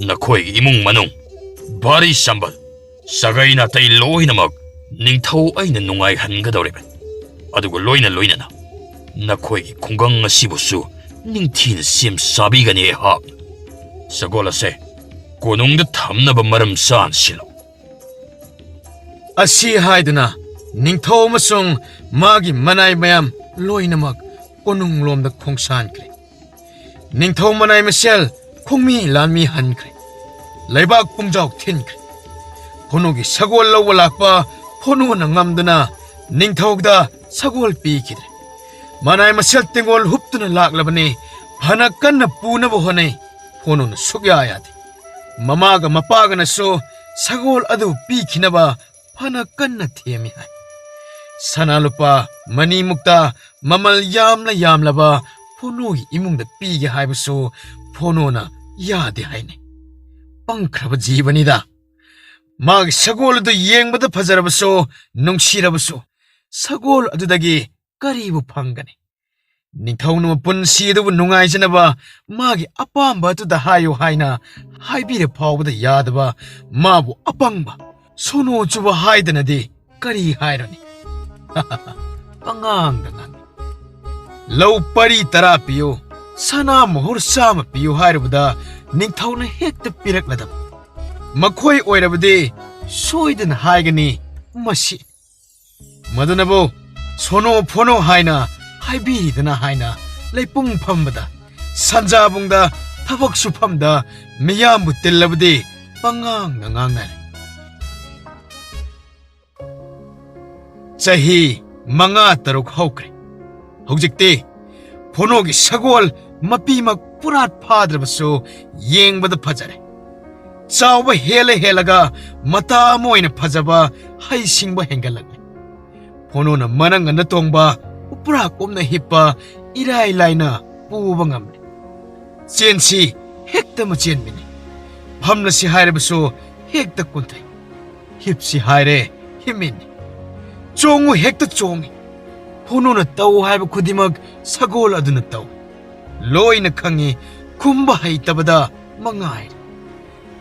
ꯅꯈꯣꯏꯒꯤ ꯏꯃꯨꯡ ꯃꯅꯨꯡ, ꯚꯥꯔꯤ ꯁꯝꯕꯜ, ꯁꯥꯒꯩ ꯅꯥꯇꯩ ꯂꯣꯏꯅꯃꯛ ꯅꯤꯡꯊꯧ ꯑꯩꯅ ꯅꯨꯡꯉꯥꯏꯍꯟꯒꯗꯧꯔꯤꯕꯅꯤ꯫ ꯑꯗꯨꯒ ꯂꯣꯏꯅ ꯂꯣꯏꯅꯅ ꯅꯈꯣꯏꯒꯤ ꯈꯨꯡꯒꯪ ꯑꯁꯤꯕꯨꯁꯨ ꯅꯤꯡꯊꯤꯅ ꯁꯦꯝ ꯁꯥꯕꯤꯒꯅꯤ ꯑꯩꯍꯥꯛ꯫ ꯁꯒꯣꯜ ꯑꯁꯦ ꯀꯣꯅꯨꯡꯗ ꯊꯝꯅꯕ ꯃꯔꯝ ꯆꯥꯅ ꯁꯤꯜꯂꯨ꯫ ꯑꯁꯤ ꯍꯥꯏꯗꯨꯅ ꯅꯤꯡꯊꯧ ꯑꯃꯁꯨꯡ ꯃꯥꯒꯤ ꯃꯅꯥꯏ ꯃꯌꯥꯝ ꯂꯣꯏꯅꯃꯛ ꯀꯣꯅꯨꯡꯂꯣꯝꯗ ꯈꯣꯡꯁꯥꯟꯈ꯭ꯔꯦ꯫ ꯅꯤꯡꯊꯧ ꯃꯅꯥꯏ ꯃꯁꯦꯜ ꯈꯣꯡꯃꯤ ꯂꯥꯟꯃꯤ ꯍꯟꯈ꯭ꯔꯦ꯫ ꯂꯩꯕꯥꯛ ꯄꯨꯝꯖꯥꯎ ꯊꯤꯟꯈ꯭ꯔꯦ꯫ ꯐꯣꯅꯨꯒꯤ ꯁꯒꯣꯜ ꯂꯧꯕ ꯂꯥꯛꯄ ꯐꯣꯅꯨꯅ ꯉꯝꯗꯨꯅ ꯅꯤꯡꯊꯧꯗ ꯁꯒꯣꯜ ꯄꯤꯈꯤꯗ꯭ꯔꯦ꯫ ꯃꯅꯥꯏ ꯃꯁꯦꯜ ꯇꯦꯡꯒꯣꯜ ꯍꯨꯞꯇꯨꯅ ꯂꯥꯛꯂꯕꯅꯤ꯫ ꯐꯅ ꯀꯟꯅ ꯄꯨꯅꯕ ꯍꯣꯠꯅꯩ꯫ ꯐꯣꯅꯨꯅ ꯁꯨꯛꯌꯥ ꯌꯥꯗꯦ꯫ ꯃꯃꯥꯒ ꯃꯄꯥꯒꯅꯁꯨ ꯁꯒꯣꯜ ꯑꯗꯨ ꯄꯤꯈꯤꯅꯕ ꯐꯅ ꯀꯟꯅ ꯊꯦꯝꯃꯤ ꯍꯥꯏ꯫ ꯁꯅꯥ ꯂꯨꯄꯥ ꯃꯅꯤ ꯃꯨꯛꯇ ꯃꯃꯜ ꯌꯥꯝꯂ ꯌꯥꯝꯂꯕ ꯐꯣꯅꯨꯒꯤ ꯏꯃꯨꯡꯗ ꯄꯤꯒꯦ ꯍꯥꯏꯕꯁꯨ ꯐꯣꯅꯨꯅ ꯌꯥꯗꯦ ꯍꯥꯏꯅꯩ꯫ ꯄꯪꯈ꯭ꯔꯕ ꯖꯤꯕꯅꯤꯗ꯫ ꯃꯥꯒꯤ ꯁꯒꯣꯜ ꯑꯗꯨ ꯌꯦꯡꯕꯗ ꯐꯖꯔꯕꯁꯨ, ꯅꯨꯡꯁꯤꯔꯕꯁꯨ, ꯁꯒꯣꯜ ꯑꯗꯨꯗꯒꯤ ꯀꯔꯤꯕꯨ ꯐꯪꯒꯅꯤ? ꯅꯤꯡꯊꯧꯅ ꯃꯄꯨꯟꯁꯤ ꯑꯗꯨꯕꯨ ꯅꯨꯡꯉꯥꯏꯖꯅꯕ ꯃꯥꯒꯤ ꯑꯄꯥꯝꯕ ꯑꯗꯨꯗ ꯍꯥꯏꯌꯨ ꯍꯥꯏꯅ ꯍꯥꯏꯕꯤꯔ ꯐꯥꯎꯕꯗ ꯌꯥꯗꯕ ꯃꯥꯕꯨ ꯑꯄꯪꯕ ꯁꯣꯅꯣ ꯆꯨꯕ ꯍꯥꯏꯗꯅꯗꯤ ꯀꯔꯤ ꯍꯥꯏꯔꯨꯅꯤ? ꯄꯉꯥꯡꯗ ꯉꯥꯡꯉꯤ꯫ ꯂꯧ ꯄꯔꯤ ꯇꯔꯥ ꯄꯤꯌꯨ, ꯁꯅꯥ ꯃꯣꯍꯣꯔ ꯆꯥꯝꯃ ꯄꯤꯌꯨ ꯍꯥꯏꯔꯨꯕꯗ ꯅꯤꯡꯊꯧꯅ ꯍꯦꯛꯇ ꯄꯤꯔꯛꯂꯗꯕ꯫ ꯃꯈꯣꯏ ꯑꯣꯏꯔꯕꯗꯤ ꯁꯣꯏꯗꯅ ꯍꯥꯏꯒꯅꯤ, "ꯃꯁꯤ ꯃꯗꯨꯅꯕꯨ ꯁꯣꯅꯣ ꯐꯣꯅꯣ ꯍꯥꯏꯅ ꯍꯥꯏꯕꯤꯔꯤꯗꯅ" ꯍꯥꯏꯅ ꯂꯩꯄꯨꯡ ꯐꯝꯕꯗ, ꯁꯟꯖꯥꯕꯨꯡꯗ, ꯊꯕꯛ ꯁꯨꯐꯝꯗ ꯃꯤꯌꯥꯝꯕꯨ ꯇꯤꯜꯂꯕꯗꯤ ꯄꯉꯥꯡꯗ ꯉꯥꯡꯅꯔꯦ꯫ ꯆꯍꯤ ꯃꯉꯥ ꯇꯔꯨꯛ ꯍꯧꯈ꯭ꯔꯦ꯫ ꯍꯧꯖꯤꯛꯇꯤ ꯐꯣꯅꯣꯒꯤ ꯁꯒꯣꯜ ꯃꯄꯤꯃꯛ ꯄꯨꯔꯥꯠ ꯐꯥꯗ꯭ꯔꯕꯁꯨ ꯌꯦꯡꯕꯗ ꯐꯖꯔꯦ꯫ ꯆꯥꯎꯕ ꯍꯦꯜꯂ ꯍꯦꯜꯂꯒ ꯃꯇꯥ ꯑꯃ ꯑꯣꯏꯅ ꯐꯖꯕ ꯍꯩꯁꯤꯡꯕ ꯍꯦꯟꯒꯠꯂꯛꯂꯦ꯫ ꯐꯣꯅꯣꯅ ꯃꯅꯪꯒꯟꯗ ꯇꯣꯡꯕ ꯎꯄ꯭ꯔꯥꯛ ꯎꯞꯅ ꯍꯤꯞꯄ ꯏꯔꯥꯏ ꯂꯥꯏꯅ ꯄꯨꯕ ꯉꯝꯂꯦ꯫ ꯆꯦꯟꯁꯤ ꯍꯦꯛꯇ ꯃꯆꯦꯟꯕꯤꯅꯤ꯫ ꯐꯝꯂꯁꯤ ꯍꯥꯏꯔꯕꯁꯨ ꯍꯦꯛꯇ ꯀꯨꯟꯊꯩ꯫ ꯍꯤꯞꯁꯤ ꯍꯥꯏꯔꯦ, ꯍꯤꯞꯃꯤꯟꯅꯤ꯫ ꯆꯣꯡꯉꯨ ꯍꯦꯛꯇ ꯆꯣꯡꯉꯤ꯫ ꯐꯣꯅꯣꯅ ꯇꯧ ꯍꯥꯏꯕ ꯈꯨꯗꯤꯡꯃꯛ ꯁꯒꯣꯜ ꯑꯗꯨꯅ ꯇꯧꯏ꯫ ꯂꯣꯏꯅ ꯈꯪꯉꯤ, ꯈꯨꯝꯕ ꯍꯩꯇꯕꯗ ꯃꯉꯥꯏꯔꯦ꯫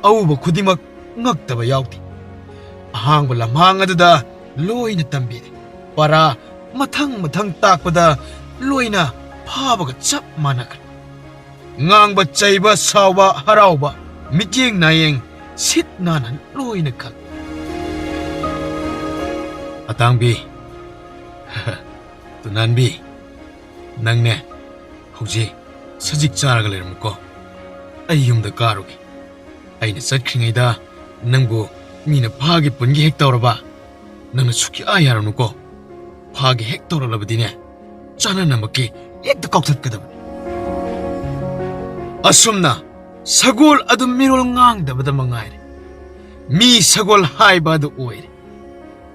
ꯑꯎꯕ ꯈꯨꯗꯤꯡꯃꯛ ꯉꯛꯇꯕ ꯌꯥꯎꯗꯦ꯫ ꯑꯍꯥꯡꯕ ꯂꯝꯍꯥꯡ ꯑꯗꯨꯗ ꯂꯣꯏꯅ ꯇꯝꯕꯤꯔꯦ꯫ ꯄꯔꯥ ꯃꯊꯪ ꯃꯊꯪ ꯇꯥꯛꯄꯗ ꯂꯣꯏꯅ ꯐꯥꯕꯒ ꯆꯞ ꯃꯥꯟꯅꯈ꯭ꯔꯦ꯫ ꯉꯥꯡꯕ, ꯆꯩꯕ, ꯁꯥꯎꯕ, ꯍꯔꯥꯎꯕ, ꯃꯤꯠꯌꯦꯡ ꯅꯥꯌꯦꯡ ꯁꯤꯠ ꯅꯥꯟꯅ ꯂꯣꯏꯅ ꯈꯪꯉꯤ꯫ ꯑꯇꯥꯡꯕꯤ, ꯇꯨꯅꯥꯟꯕꯤ, ꯅꯪꯅꯦ ꯍꯧꯖꯤꯛ ꯁꯖꯤꯛ ꯆꯥꯔꯒ ꯂꯩꯔꯝꯃꯨꯀꯣ꯫ ꯑꯩ ꯌꯨꯝꯗ ꯀꯥꯔꯨꯒꯦ꯫ ꯑꯩꯅ ꯆꯠꯈ꯭ꯔꯤꯉꯩꯗ ꯅꯪꯕꯨ ꯃꯤꯅ ꯐꯥꯒꯦ ꯄꯨꯟꯒꯦ ꯍꯦꯛ ꯇꯧꯔꯕ, ꯅꯪꯅ ꯁꯨꯛꯌꯥ ꯌꯥꯔꯨꯅꯨꯀꯣ꯫ ꯐꯥꯒꯦ ꯍꯦꯛ ꯇꯧꯔꯛꯂꯕꯗꯤꯅꯦ, ꯆꯥꯅꯅꯃꯛꯀꯤ ꯍꯦꯛꯇ ꯀꯥꯎꯊꯠꯀꯗꯕꯅꯤ꯫ ꯑꯁꯨꯝꯅ ꯁꯒꯣꯜ ꯑꯗꯨ ꯃꯤꯔꯣꯜ ꯉꯥꯡꯗꯕꯗ ꯃꯉꯥꯏꯔꯦ꯫ ꯃꯤ ꯁꯒꯣꯜ ꯍꯥꯏꯕ ꯑꯗꯨ ꯑꯣꯏꯔꯦ꯫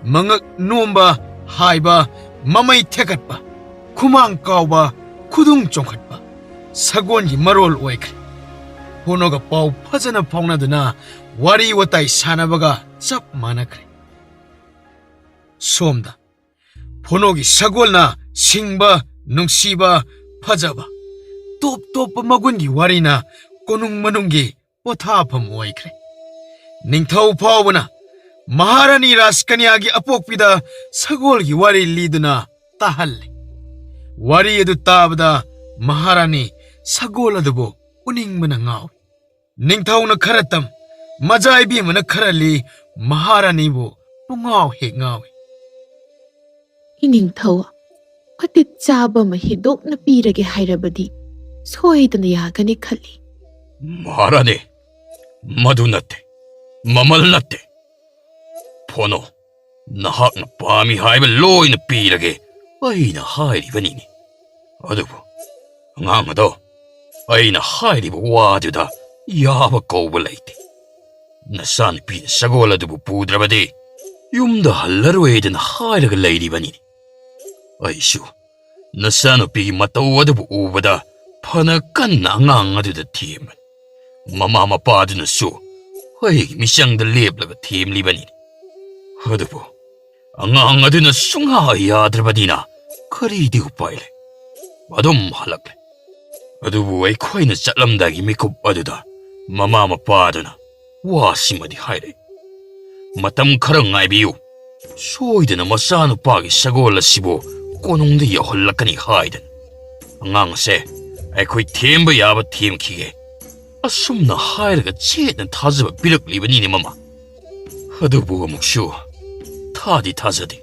ꯃꯉꯛ ꯅꯣꯝꯕ, ꯍꯥꯏꯕ, ꯃꯃꯩ ꯊꯦꯛꯀꯠꯄ, ꯈꯨꯃꯥꯡ ꯀꯥꯎꯕ, ꯈꯨꯗꯨꯡ ꯆꯣꯡꯈꯠꯄ ꯁꯒꯣꯜꯒꯤ ꯃꯔꯣꯜ ꯑꯣꯏꯈ꯭ꯔꯦ꯫ ꯐꯣꯅꯣꯒ ꯄꯥꯎ ꯐꯖꯅ ꯐꯥꯎꯅꯗꯨꯅ ꯋꯥꯔꯤ ꯋꯥꯇꯥꯏ ꯁꯥꯟꯅꯕꯒ ꯆꯞ ꯃꯥꯟꯅꯈ꯭ꯔꯦ꯫ ꯁꯣꯝꯗ ꯐꯣꯅꯣꯒꯤ ꯁꯒꯣꯜꯅ ꯁꯤꯡꯕ, ꯅꯨꯡꯁꯤꯕ, ꯐꯖꯕ, ꯇꯣꯞ ꯇꯣꯞꯄ ꯃꯒꯨꯟꯒꯤ ꯋꯥꯔꯤꯅ ꯀꯣꯅꯨꯡ ꯃꯅꯨꯡꯒꯤ ꯄꯣꯊꯥꯐꯝ ꯑꯣꯏꯈ꯭ꯔꯦ꯫ ꯅꯤꯡꯊꯧ ꯐꯥꯎꯕꯅ ꯃꯍꯥꯔꯥꯅꯤ ꯔꯥꯖꯀꯟꯌꯥꯒꯤ ꯑꯄꯣꯛꯄꯤꯗ ꯁꯒꯣꯜꯒꯤ ꯋꯥꯔꯤ ꯂꯤꯗꯨꯅ ꯇꯥꯍꯜꯂꯤ꯫ ꯋꯥꯔꯤ ꯑꯗꯨ ꯇꯥꯕꯗ ꯃꯍꯥꯔꯥꯅꯤ ꯁꯒꯣꯜ ꯑꯗꯨꯕꯨ ꯎꯅꯤꯡꯕꯅ ꯉꯥꯎꯏ꯫ ꯅꯤꯡꯊꯧꯅ ꯈꯔ ꯇꯝ, ꯃꯖꯥ ꯏꯕꯦꯝꯃꯅ ꯈꯔ ꯂꯤ, ꯃꯍꯥꯔꯥꯅꯤꯕꯨ ꯄꯨꯡꯉꯥꯎ ꯍꯦꯛ ꯉꯥꯎꯏ꯫ "ꯏꯅꯤꯡꯊꯧ, ꯃꯇꯤꯛ ꯆꯥꯕ ꯑꯃ ꯍꯦꯟꯗꯣꯛꯅ ꯄꯤꯔꯒꯦ ꯍꯥꯏꯔꯕꯗꯤ ꯁꯣꯏꯗꯅ ꯌꯥꯒꯅꯤ ꯈꯜꯂꯤ꯫" "ꯃꯍꯥꯔꯥꯅꯤ, ꯃꯗꯨ ꯅꯠꯇꯦ, ꯃꯃꯜ ꯅꯠꯇꯦ꯫ ꯐꯣꯅꯣ, ꯅꯍꯥꯛꯅ ꯄꯥꯝꯃꯤ ꯍꯥꯏꯕ ꯂꯣꯏꯅ ꯄꯤꯔꯒꯦ ꯑꯩꯅ ꯍꯥꯏꯔꯤꯕꯅꯤꯅꯦ꯫ ꯑꯗꯨꯕꯨ ꯑꯉꯥꯡ ꯑꯗꯣ, ꯑꯩꯅ ꯍꯥꯏꯔꯤꯕ ꯋꯥꯗꯨꯗ ꯌꯥꯕ ꯀꯧꯕ ꯂꯩꯇꯦ꯫ ꯅꯆꯥꯅꯨꯄꯤꯅ ꯁꯒꯣꯜ ꯑꯗꯨꯕꯨ ꯄꯨꯗ꯭ꯔꯕꯗꯤ ꯌꯨꯝꯗ ꯍꯜꯂꯔꯣꯏꯗꯅ ꯍꯥꯏꯔꯒ ꯂꯩꯔꯤꯕꯅꯤꯅꯦ꯫ ꯑꯩꯁꯨ ꯅꯆꯥꯅꯨꯄꯤꯒꯤ ꯃꯇꯧ ꯑꯗꯨꯕꯨ ꯎꯕꯗ ꯐꯅ ꯀꯟꯅ ꯑꯉꯥꯡ ꯑꯗꯨꯗ ꯊꯦꯝꯕꯅꯤ꯫ ꯃꯃꯥ ꯃꯄꯥꯗꯨꯅꯁꯨ ꯑꯩꯒꯤ ꯃꯤꯆꯪꯗ ꯂꯦꯞꯂꯒ ꯊꯦꯝꯂꯤꯕꯅꯤꯅꯦ꯫ ꯑꯗꯨꯕꯨ ꯑꯉꯥꯡ ꯑꯗꯨꯅ ꯁꯨꯡꯌꯥ ꯌꯥꯗ꯭ꯔꯕꯅꯤꯅ ꯀꯔꯤꯗꯤ ꯎꯄꯥꯏ ꯂꯩ? ꯑꯗꯨꯝ ꯍꯜꯂꯛꯂꯦ꯫ ꯑꯗꯨꯕꯨ ꯑꯩꯈꯣꯏꯅ ꯆꯠꯂꯝꯗꯥꯏꯒꯤ ꯃꯤꯀꯨꯞ ꯑꯗꯨꯗ ꯃꯃꯥ ꯃꯄꯥꯗꯨꯅ ꯋꯥꯁꯤꯃꯗꯤ ꯍꯥꯏꯔꯛꯏ꯫ "ꯃꯇꯝ ꯈꯔ ꯉꯥꯏꯕꯤꯌꯨ, ꯁꯣꯏꯗꯅ ꯃꯆꯥꯅꯨꯄꯥꯒꯤ ꯁꯒꯣꯜ ꯑꯁꯤꯕꯨ ꯀꯣꯅꯨꯡꯗ ꯌꯧꯍꯜꯂꯛꯀꯅꯤ" ꯍꯥꯏꯗꯅ꯫ "ꯑꯉꯥꯡ ꯑꯁꯦ ꯑꯩꯈꯣꯏ ꯊꯦꯝꯕ ꯌꯥꯕ ꯊꯦꯝꯈꯤꯒꯦ"꯫ ꯑꯁꯨꯝꯅ ꯍꯥꯏꯔꯒ ꯆꯦꯠꯅ ꯊꯥꯖꯕ ꯄꯤꯔꯛꯂꯤꯕꯅꯤꯅꯦ ꯃꯃꯥ꯫ ꯑꯗꯨꯕꯨ ꯑꯃꯨꯛꯁꯨ ꯊꯥꯗꯤ ꯊꯥꯖꯗꯦ꯫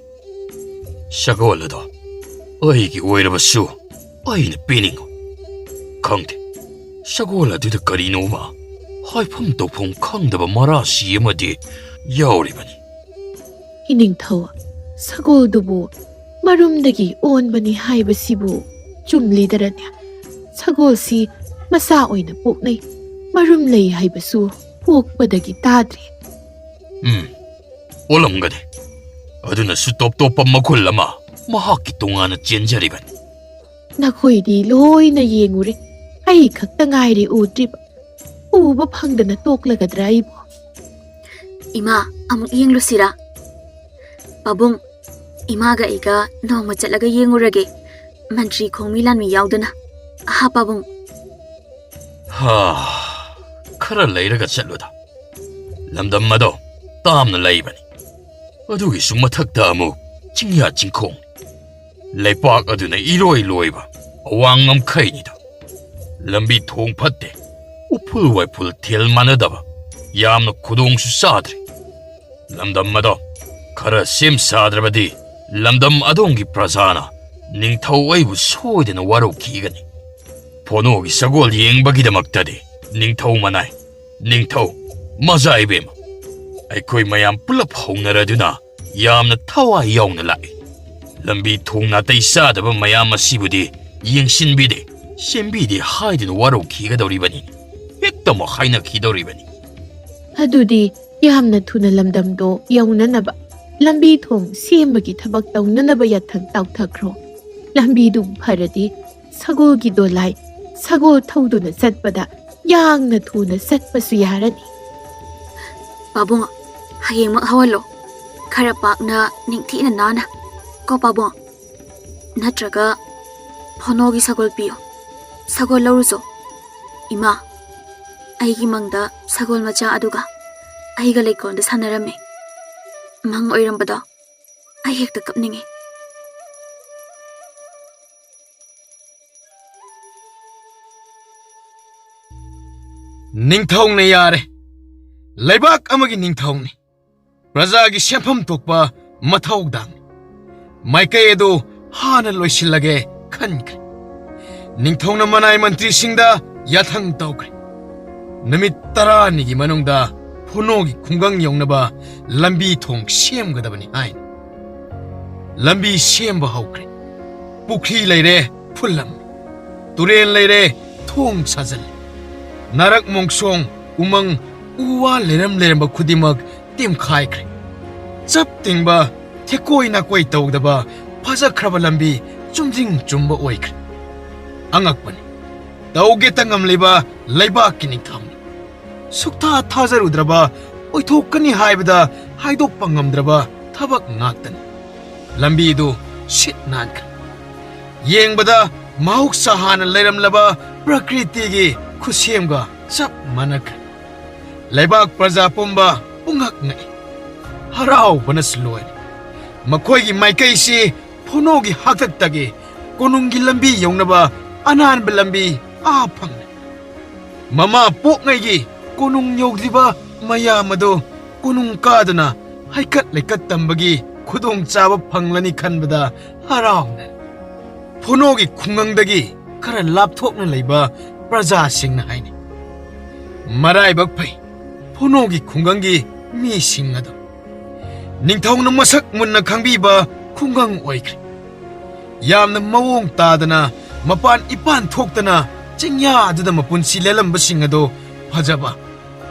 ꯁꯒꯣꯜ ꯑꯗꯣ ꯑꯩꯒꯤ ꯑꯣꯏꯔꯕꯁꯨ ꯑꯩꯅ ꯄꯤꯅꯤꯡꯉꯨ꯫ ꯈꯪꯗꯦ, ꯁꯒꯣꯜ ꯑꯗꯨꯗ ꯀꯔꯤꯅꯣꯃ ꯍꯥꯏꯐꯝ ꯇꯧꯐꯝ ꯈꯪꯗꯕ ꯃꯔꯥꯁꯤ ꯑꯃꯗꯤ ꯌꯥꯎꯔꯤꯕꯅꯤ꯫ "ꯏꯅꯤꯡꯊꯧ, ꯁꯒꯣꯜꯗꯨꯕꯨ ꯃꯔꯨꯝꯗꯒꯤ ꯑꯣꯟꯕꯅꯤ ꯍꯥꯏꯕꯁꯤꯕꯨ ꯆꯨꯝꯂꯤꯗꯔꯅꯦ? ꯁꯒꯣꯜꯁꯤ ꯃꯆꯥ ꯑꯣꯏꯅ ꯄꯣꯛꯅꯩ, ꯃꯔꯨꯝ ꯂꯩ ꯍꯥꯏꯕꯁꯨ ꯄꯣꯛꯄꯗꯒꯤ ꯇꯥꯗ꯭ꯔꯤ"꯫ ꯎꯝ, ꯑꯣꯜꯂꯝꯒꯅꯤ꯫ ꯑꯗꯨꯅꯁꯨ ꯇꯣꯞ ꯇꯣꯞꯄ ꯃꯒꯨꯟ ꯑꯃ ꯃꯍꯥꯛꯀꯤ ꯇꯣꯉꯥꯟꯅ ꯆꯦꯟꯖꯔꯤꯕꯅꯤ꯫ "ꯅꯈꯣꯏꯗꯤ ꯂꯣꯏꯅ ꯌꯦꯡꯉꯨꯔꯦ, ꯑꯩ ꯈꯛꯇ ꯉꯥꯏꯔꯦ ꯎꯗ꯭ꯔꯤꯕ꯫ ꯎꯕ ꯐꯪꯗꯅ ꯇꯣꯛꯂꯒꯗ꯭ꯔꯥ ꯑꯩꯕꯨ?" "ꯏꯃꯥ, ꯑꯃꯨꯛ ꯌꯦꯡꯂꯨꯁꯤꯔꯥ?" "ꯄꯥꯕꯨꯡ, ꯏꯃꯥꯒ ꯑꯩꯒ ꯅꯣꯡꯃ ꯆꯠꯂꯒ ꯌꯦꯡꯉꯨꯔꯒꯦ, ꯃꯟꯇ꯭ꯔꯤ ꯈꯣꯡꯃꯤ ꯂꯥꯟꯃꯤ ꯌꯥꯎꯗꯅ꯫ ꯑꯍꯥ, ꯄꯥꯕꯨꯡ?" "ꯍꯥ, ꯈꯔ ꯂꯩꯔꯒ ꯆꯠꯂꯨꯗ꯫ ꯂꯝꯗꯝ ꯑꯗꯣ ꯇꯥꯝꯅ ꯂꯩꯕꯅꯤ꯫ ꯑꯗꯨꯒꯤꯁꯨ ꯃꯊꯛꯇ ꯑꯃꯨꯛ ꯆꯤꯡꯌꯥ ꯆꯤꯡꯈꯣꯡ꯫ ꯂꯩꯄꯥꯛ ꯑꯗꯨꯅ ꯏꯔꯣꯏ ꯂꯣꯏꯕ ꯑꯋꯥꯡ ꯉꯝꯈꯩꯅꯤꯗꯣ꯫ ꯂꯝꯕꯤ ꯊꯣꯡ ꯐꯠꯇꯦ, ꯎꯐꯨꯜ ꯋꯥꯏꯐꯨꯜ ꯊꯦꯜ ꯃꯥꯟꯅꯗꯕ, ꯌꯥꯝꯅ ꯈꯨꯗꯣꯡꯁꯨ ꯆꯥꯗ꯭ꯔꯦ꯫ ꯂꯝꯗꯝ ꯑꯗꯣ ꯈꯔ ꯁꯦꯝ ꯁꯥꯗ꯭ꯔꯕꯗꯤ ꯂꯝꯗꯝ ꯑꯗꯣꯝꯒꯤ ꯄ꯭ꯔꯖꯥꯅ ꯅꯤꯡꯊꯧ ꯑꯩꯕꯨ ꯁꯣꯏꯗꯅ ꯋꯥꯔꯧꯈꯤꯒꯅꯤ꯫ ꯐꯣꯅꯣꯒꯤ ꯁꯒꯣꯜ ꯌꯦꯡꯕꯒꯤꯗꯃꯛꯇꯗꯤ ꯅꯤꯡꯊꯧ ꯃꯅꯥꯏ, ꯅꯤꯡꯊꯧ ꯃꯖꯥ ꯏꯕꯦꯝꯃ, ꯑꯩꯈꯣꯏ ꯃꯌꯥꯝ ꯄꯨꯂꯞ ꯍꯧꯅꯔꯗꯨꯅ ꯌꯥꯝꯅ ꯊꯋꯥꯏ ꯌꯥꯎꯅ ꯂꯥꯛꯏ꯫ ꯂꯝꯕꯤ ꯊꯣꯡ ꯅꯥꯇꯩ ꯆꯥꯗꯕ ꯃꯌꯥꯝ ꯑꯁꯤꯕꯨꯗꯤ ꯌꯦꯡꯁꯤꯟꯕꯤꯗꯦ, ꯁꯦꯝꯕꯤꯗꯦ ꯍꯥꯏꯗꯨꯅ ꯋꯥꯔꯧꯈꯤꯒꯗꯧꯔꯤꯕꯅꯤ, ꯍꯦꯛꯇꯃꯛ ꯍꯥꯏꯅꯈꯤꯗꯧꯔꯤꯕꯅꯤ"꯫ "ꯑꯗꯨꯗꯤ ꯌꯥꯝꯅ ꯊꯨꯅ ꯂꯝꯗꯝꯗꯣ ꯌꯧꯅꯅꯕ ꯂꯝꯕꯤ ꯊꯣꯡ ꯁꯦꯝꯕꯒꯤ ꯊꯕꯛ ꯇꯧꯅꯅꯕ ꯌꯥꯊꯪ ꯇꯥꯎꯊꯈ꯭ꯔꯣ꯫ ꯂꯝꯕꯤꯗꯨ ꯐꯔꯗꯤ ꯁꯒꯣꯜꯒꯤ ꯗꯣꯂꯥꯏ ꯁꯒꯣꯜ ꯊꯧꯗꯨꯅ ꯆꯠꯄꯗ ꯌꯥꯡꯅ ꯊꯨꯅ ꯆꯠꯄꯁꯨ ꯌꯥꯔꯅꯤ"꯫ "ꯄꯥꯕꯨꯡ, ꯍꯌꯦꯡꯃꯛ ꯍꯧꯍꯜꯂꯣ꯫ ꯈꯔ ꯄꯥꯛꯅ, ꯅꯤꯡꯊꯤꯅ ꯅꯥꯟꯅ꯫ ꯀꯣ ꯄꯥꯕꯨꯡ? ꯅꯠꯇ꯭ꯔꯒ ꯐꯣꯅꯣꯒꯤ ꯁꯒꯣꯜ ꯄꯤꯌꯣ"꯫ ꯁꯒꯣꯜ ꯂꯧꯔꯨꯆꯣ꯫ ꯏꯃꯥ, ꯑꯩꯒꯤ ꯃꯪꯗ ꯁꯒꯣꯜ ꯃꯆꯥ ꯑꯗꯨꯒ ꯑꯩꯒ ꯂꯩꯀꯣꯜꯗ ꯁꯥꯟꯅꯔꯝꯃꯤ꯫ ꯃꯪ ꯑꯣꯏꯔꯝꯕꯗꯣ ꯑꯩ ꯍꯦꯛꯇ ꯀꯞꯅꯤꯡꯉꯤ꯫ ꯅꯤꯡꯊꯧꯅ ꯌꯥꯔꯦ꯫ ꯂꯩꯕꯥꯛ ꯑꯃꯒꯤ ꯅꯤꯡꯊꯧꯅꯤ꯫ ꯄ꯭ꯔꯖꯥꯒꯤ ꯁꯦꯟꯐꯝ ꯊꯣꯛꯄ ꯃꯊꯧꯗꯥꯡꯅꯤ꯫ ꯃꯥꯏꯀꯩ ꯑꯗꯨ ꯍꯥꯟꯅ ꯂꯣꯏꯁꯤꯜꯂꯒꯦ ꯈꯟꯈ꯭ꯔꯦ꯫ ꯅꯤꯡꯊꯧꯅ ꯃꯅꯥꯏ ꯃꯟꯇ꯭ꯔꯤꯁꯤꯡꯗ ꯌꯥꯊꯪ ꯇꯧꯈ꯭ꯔꯦ꯫ ꯅꯨꯃꯤꯠ ꯇꯔꯥꯅꯤꯒꯤ ꯃꯅꯨꯡꯗ ꯐꯣꯅꯣꯒꯤ ꯈꯨꯡꯒꯪ ꯌꯧꯅꯕ ꯂꯝꯕꯤ ꯊꯣꯡ ꯁꯦꯝꯒꯗꯕꯅꯤ ꯍꯥꯏꯅ꯫ ꯂꯝꯕꯤ ꯁꯦꯝꯕ ꯍꯧꯈ꯭ꯔꯦ꯫ ꯄꯨꯈ꯭ꯔꯤ ꯂꯩꯔꯦ, ꯐꯨꯜꯂꯝꯃꯤ꯫ ꯇꯨꯔꯦꯜ ꯂꯩꯔꯦ, ꯊꯣꯡ ꯁꯥꯖꯜꯂꯦ꯫ ꯅꯥꯔꯛ ꯃꯣꯡꯁꯣꯡ, ꯎꯃꯪ, ꯎ ꯋꯥ ꯂꯩꯔꯝ ꯂꯩꯔꯝꯕ ꯈꯨꯗꯤꯡꯃꯛ ꯇꯦꯝꯈꯥꯏꯈ꯭ꯔꯦ꯫ ꯆꯞ ꯇꯤꯡꯕ, ꯊꯦꯀꯣꯏ ꯅꯥꯀꯣꯏ ꯇꯧꯗꯕ ꯐꯖꯈ꯭ꯔꯕ ꯂꯝꯕꯤ ꯆꯨꯝꯗ꯭ꯔꯤꯡ ꯆꯨꯝꯕ ꯑꯣꯏꯈ꯭ꯔꯦ꯫ ꯑꯉꯛꯄꯅꯤ꯫ ꯇꯧꯒꯦꯇ ꯉꯝꯂꯤꯕ ꯂꯩꯕꯥꯛꯀꯤ ꯅꯤꯡꯊꯧꯅꯤ꯫ ꯁꯨꯛꯊꯥ ꯊꯥꯖꯔꯨꯗ꯭ꯔꯕ, ꯑꯣꯏꯊꯣꯛꯀꯅꯤ ꯍꯥꯏꯕꯗ ꯍꯥꯏꯗꯣꯛꯄ ꯉꯝꯗ꯭ꯔꯕ ꯊꯕꯛ ꯉꯥꯛꯇꯅꯤ꯫ ꯂꯝꯕꯤꯗꯨ ꯁꯤꯠ ꯅꯥꯟꯈ꯭ꯔꯦ꯫ ꯌꯦꯡꯕꯗ ꯃꯍꯧꯁꯥ ꯍꯥꯟꯅ ꯂꯩꯔꯝꯂꯕ ꯄ꯭ꯔꯀ꯭ꯔꯤꯇꯤꯒꯤ ꯈꯨꯠꯁꯦꯝꯒ ꯆꯞ ꯃꯥꯟꯅꯈ꯭ꯔꯦ꯫ ꯂꯩꯕꯥꯛ ꯄ꯭ꯔꯖꯥ ꯄꯨꯝꯕ ꯄꯨꯡꯉꯛ ꯉꯛꯏ꯫ ꯍꯔꯥꯎꯕꯅꯁꯨ ꯂꯣꯏꯔꯦ꯫ ꯃꯈꯣꯏꯒꯤ ꯃꯥꯏꯀꯩꯁꯤ ꯐꯣꯅꯣꯒꯤ ꯍꯥꯛꯇꯛꯇꯒꯤ ꯀꯣꯅꯨꯡꯒꯤ ꯂꯝꯕꯤ ꯌꯧꯅꯕ ꯑꯅꯥꯟꯕ ꯂꯝꯕꯤ ꯑꯥ ꯐꯪꯂꯦ꯫ ꯃꯃꯥ ꯄꯣꯛꯉꯩꯒꯤ ꯀꯣꯅꯨꯡ ꯌꯧꯗ꯭ꯔꯤꯕ ꯃꯌꯥꯝ ꯑꯗꯨ ꯀꯣꯅꯨꯡ ꯀꯥꯗꯨꯅ ꯍꯩꯀꯠ ꯂꯩꯀꯠ ꯇꯝꯕꯒꯤ ꯈꯨꯗꯣꯡꯆꯥꯕ ꯐꯪꯂꯅꯤ ꯈꯟꯕꯗ ꯍꯔꯥꯎꯅ ꯐꯣꯅꯣꯒꯤ ꯈꯨꯡꯒꯪꯗꯒꯤ ꯈꯔ ꯂꯥꯞꯊꯣꯛꯅ ꯂꯩꯕ ꯄ꯭ꯔꯖꯥꯁꯤꯡꯅ ꯍꯥꯏꯅꯩ꯫ ꯃꯔꯥꯏꯕꯛ ꯐꯩ, ꯐꯣꯅꯣꯒꯤ ꯈꯨꯡꯒꯪꯒꯤ ꯃꯤꯁꯤꯡ ꯑꯗꯨ꯫ ꯅꯤꯡꯊꯧꯅ ꯃꯁꯛ ꯃꯨꯟꯅ ꯈꯪꯕꯤꯕ ꯈꯨꯡꯒꯪ ꯑꯣꯏꯈ꯭ꯔꯦ꯫ ꯌꯥꯝꯅ ꯃꯑꯣꯡ ꯇꯥꯗꯅ ꯃꯄꯥꯟ ꯏꯄꯥꯟ ꯊꯣꯛꯇꯅ ꯆꯤꯡꯌꯥ ꯑꯗꯨꯗ ꯃꯄꯨꯟꯁꯤ ꯂꯦꯜꯂꯝꯕꯁꯤꯡ ꯑꯗꯨ ꯐꯖꯕ,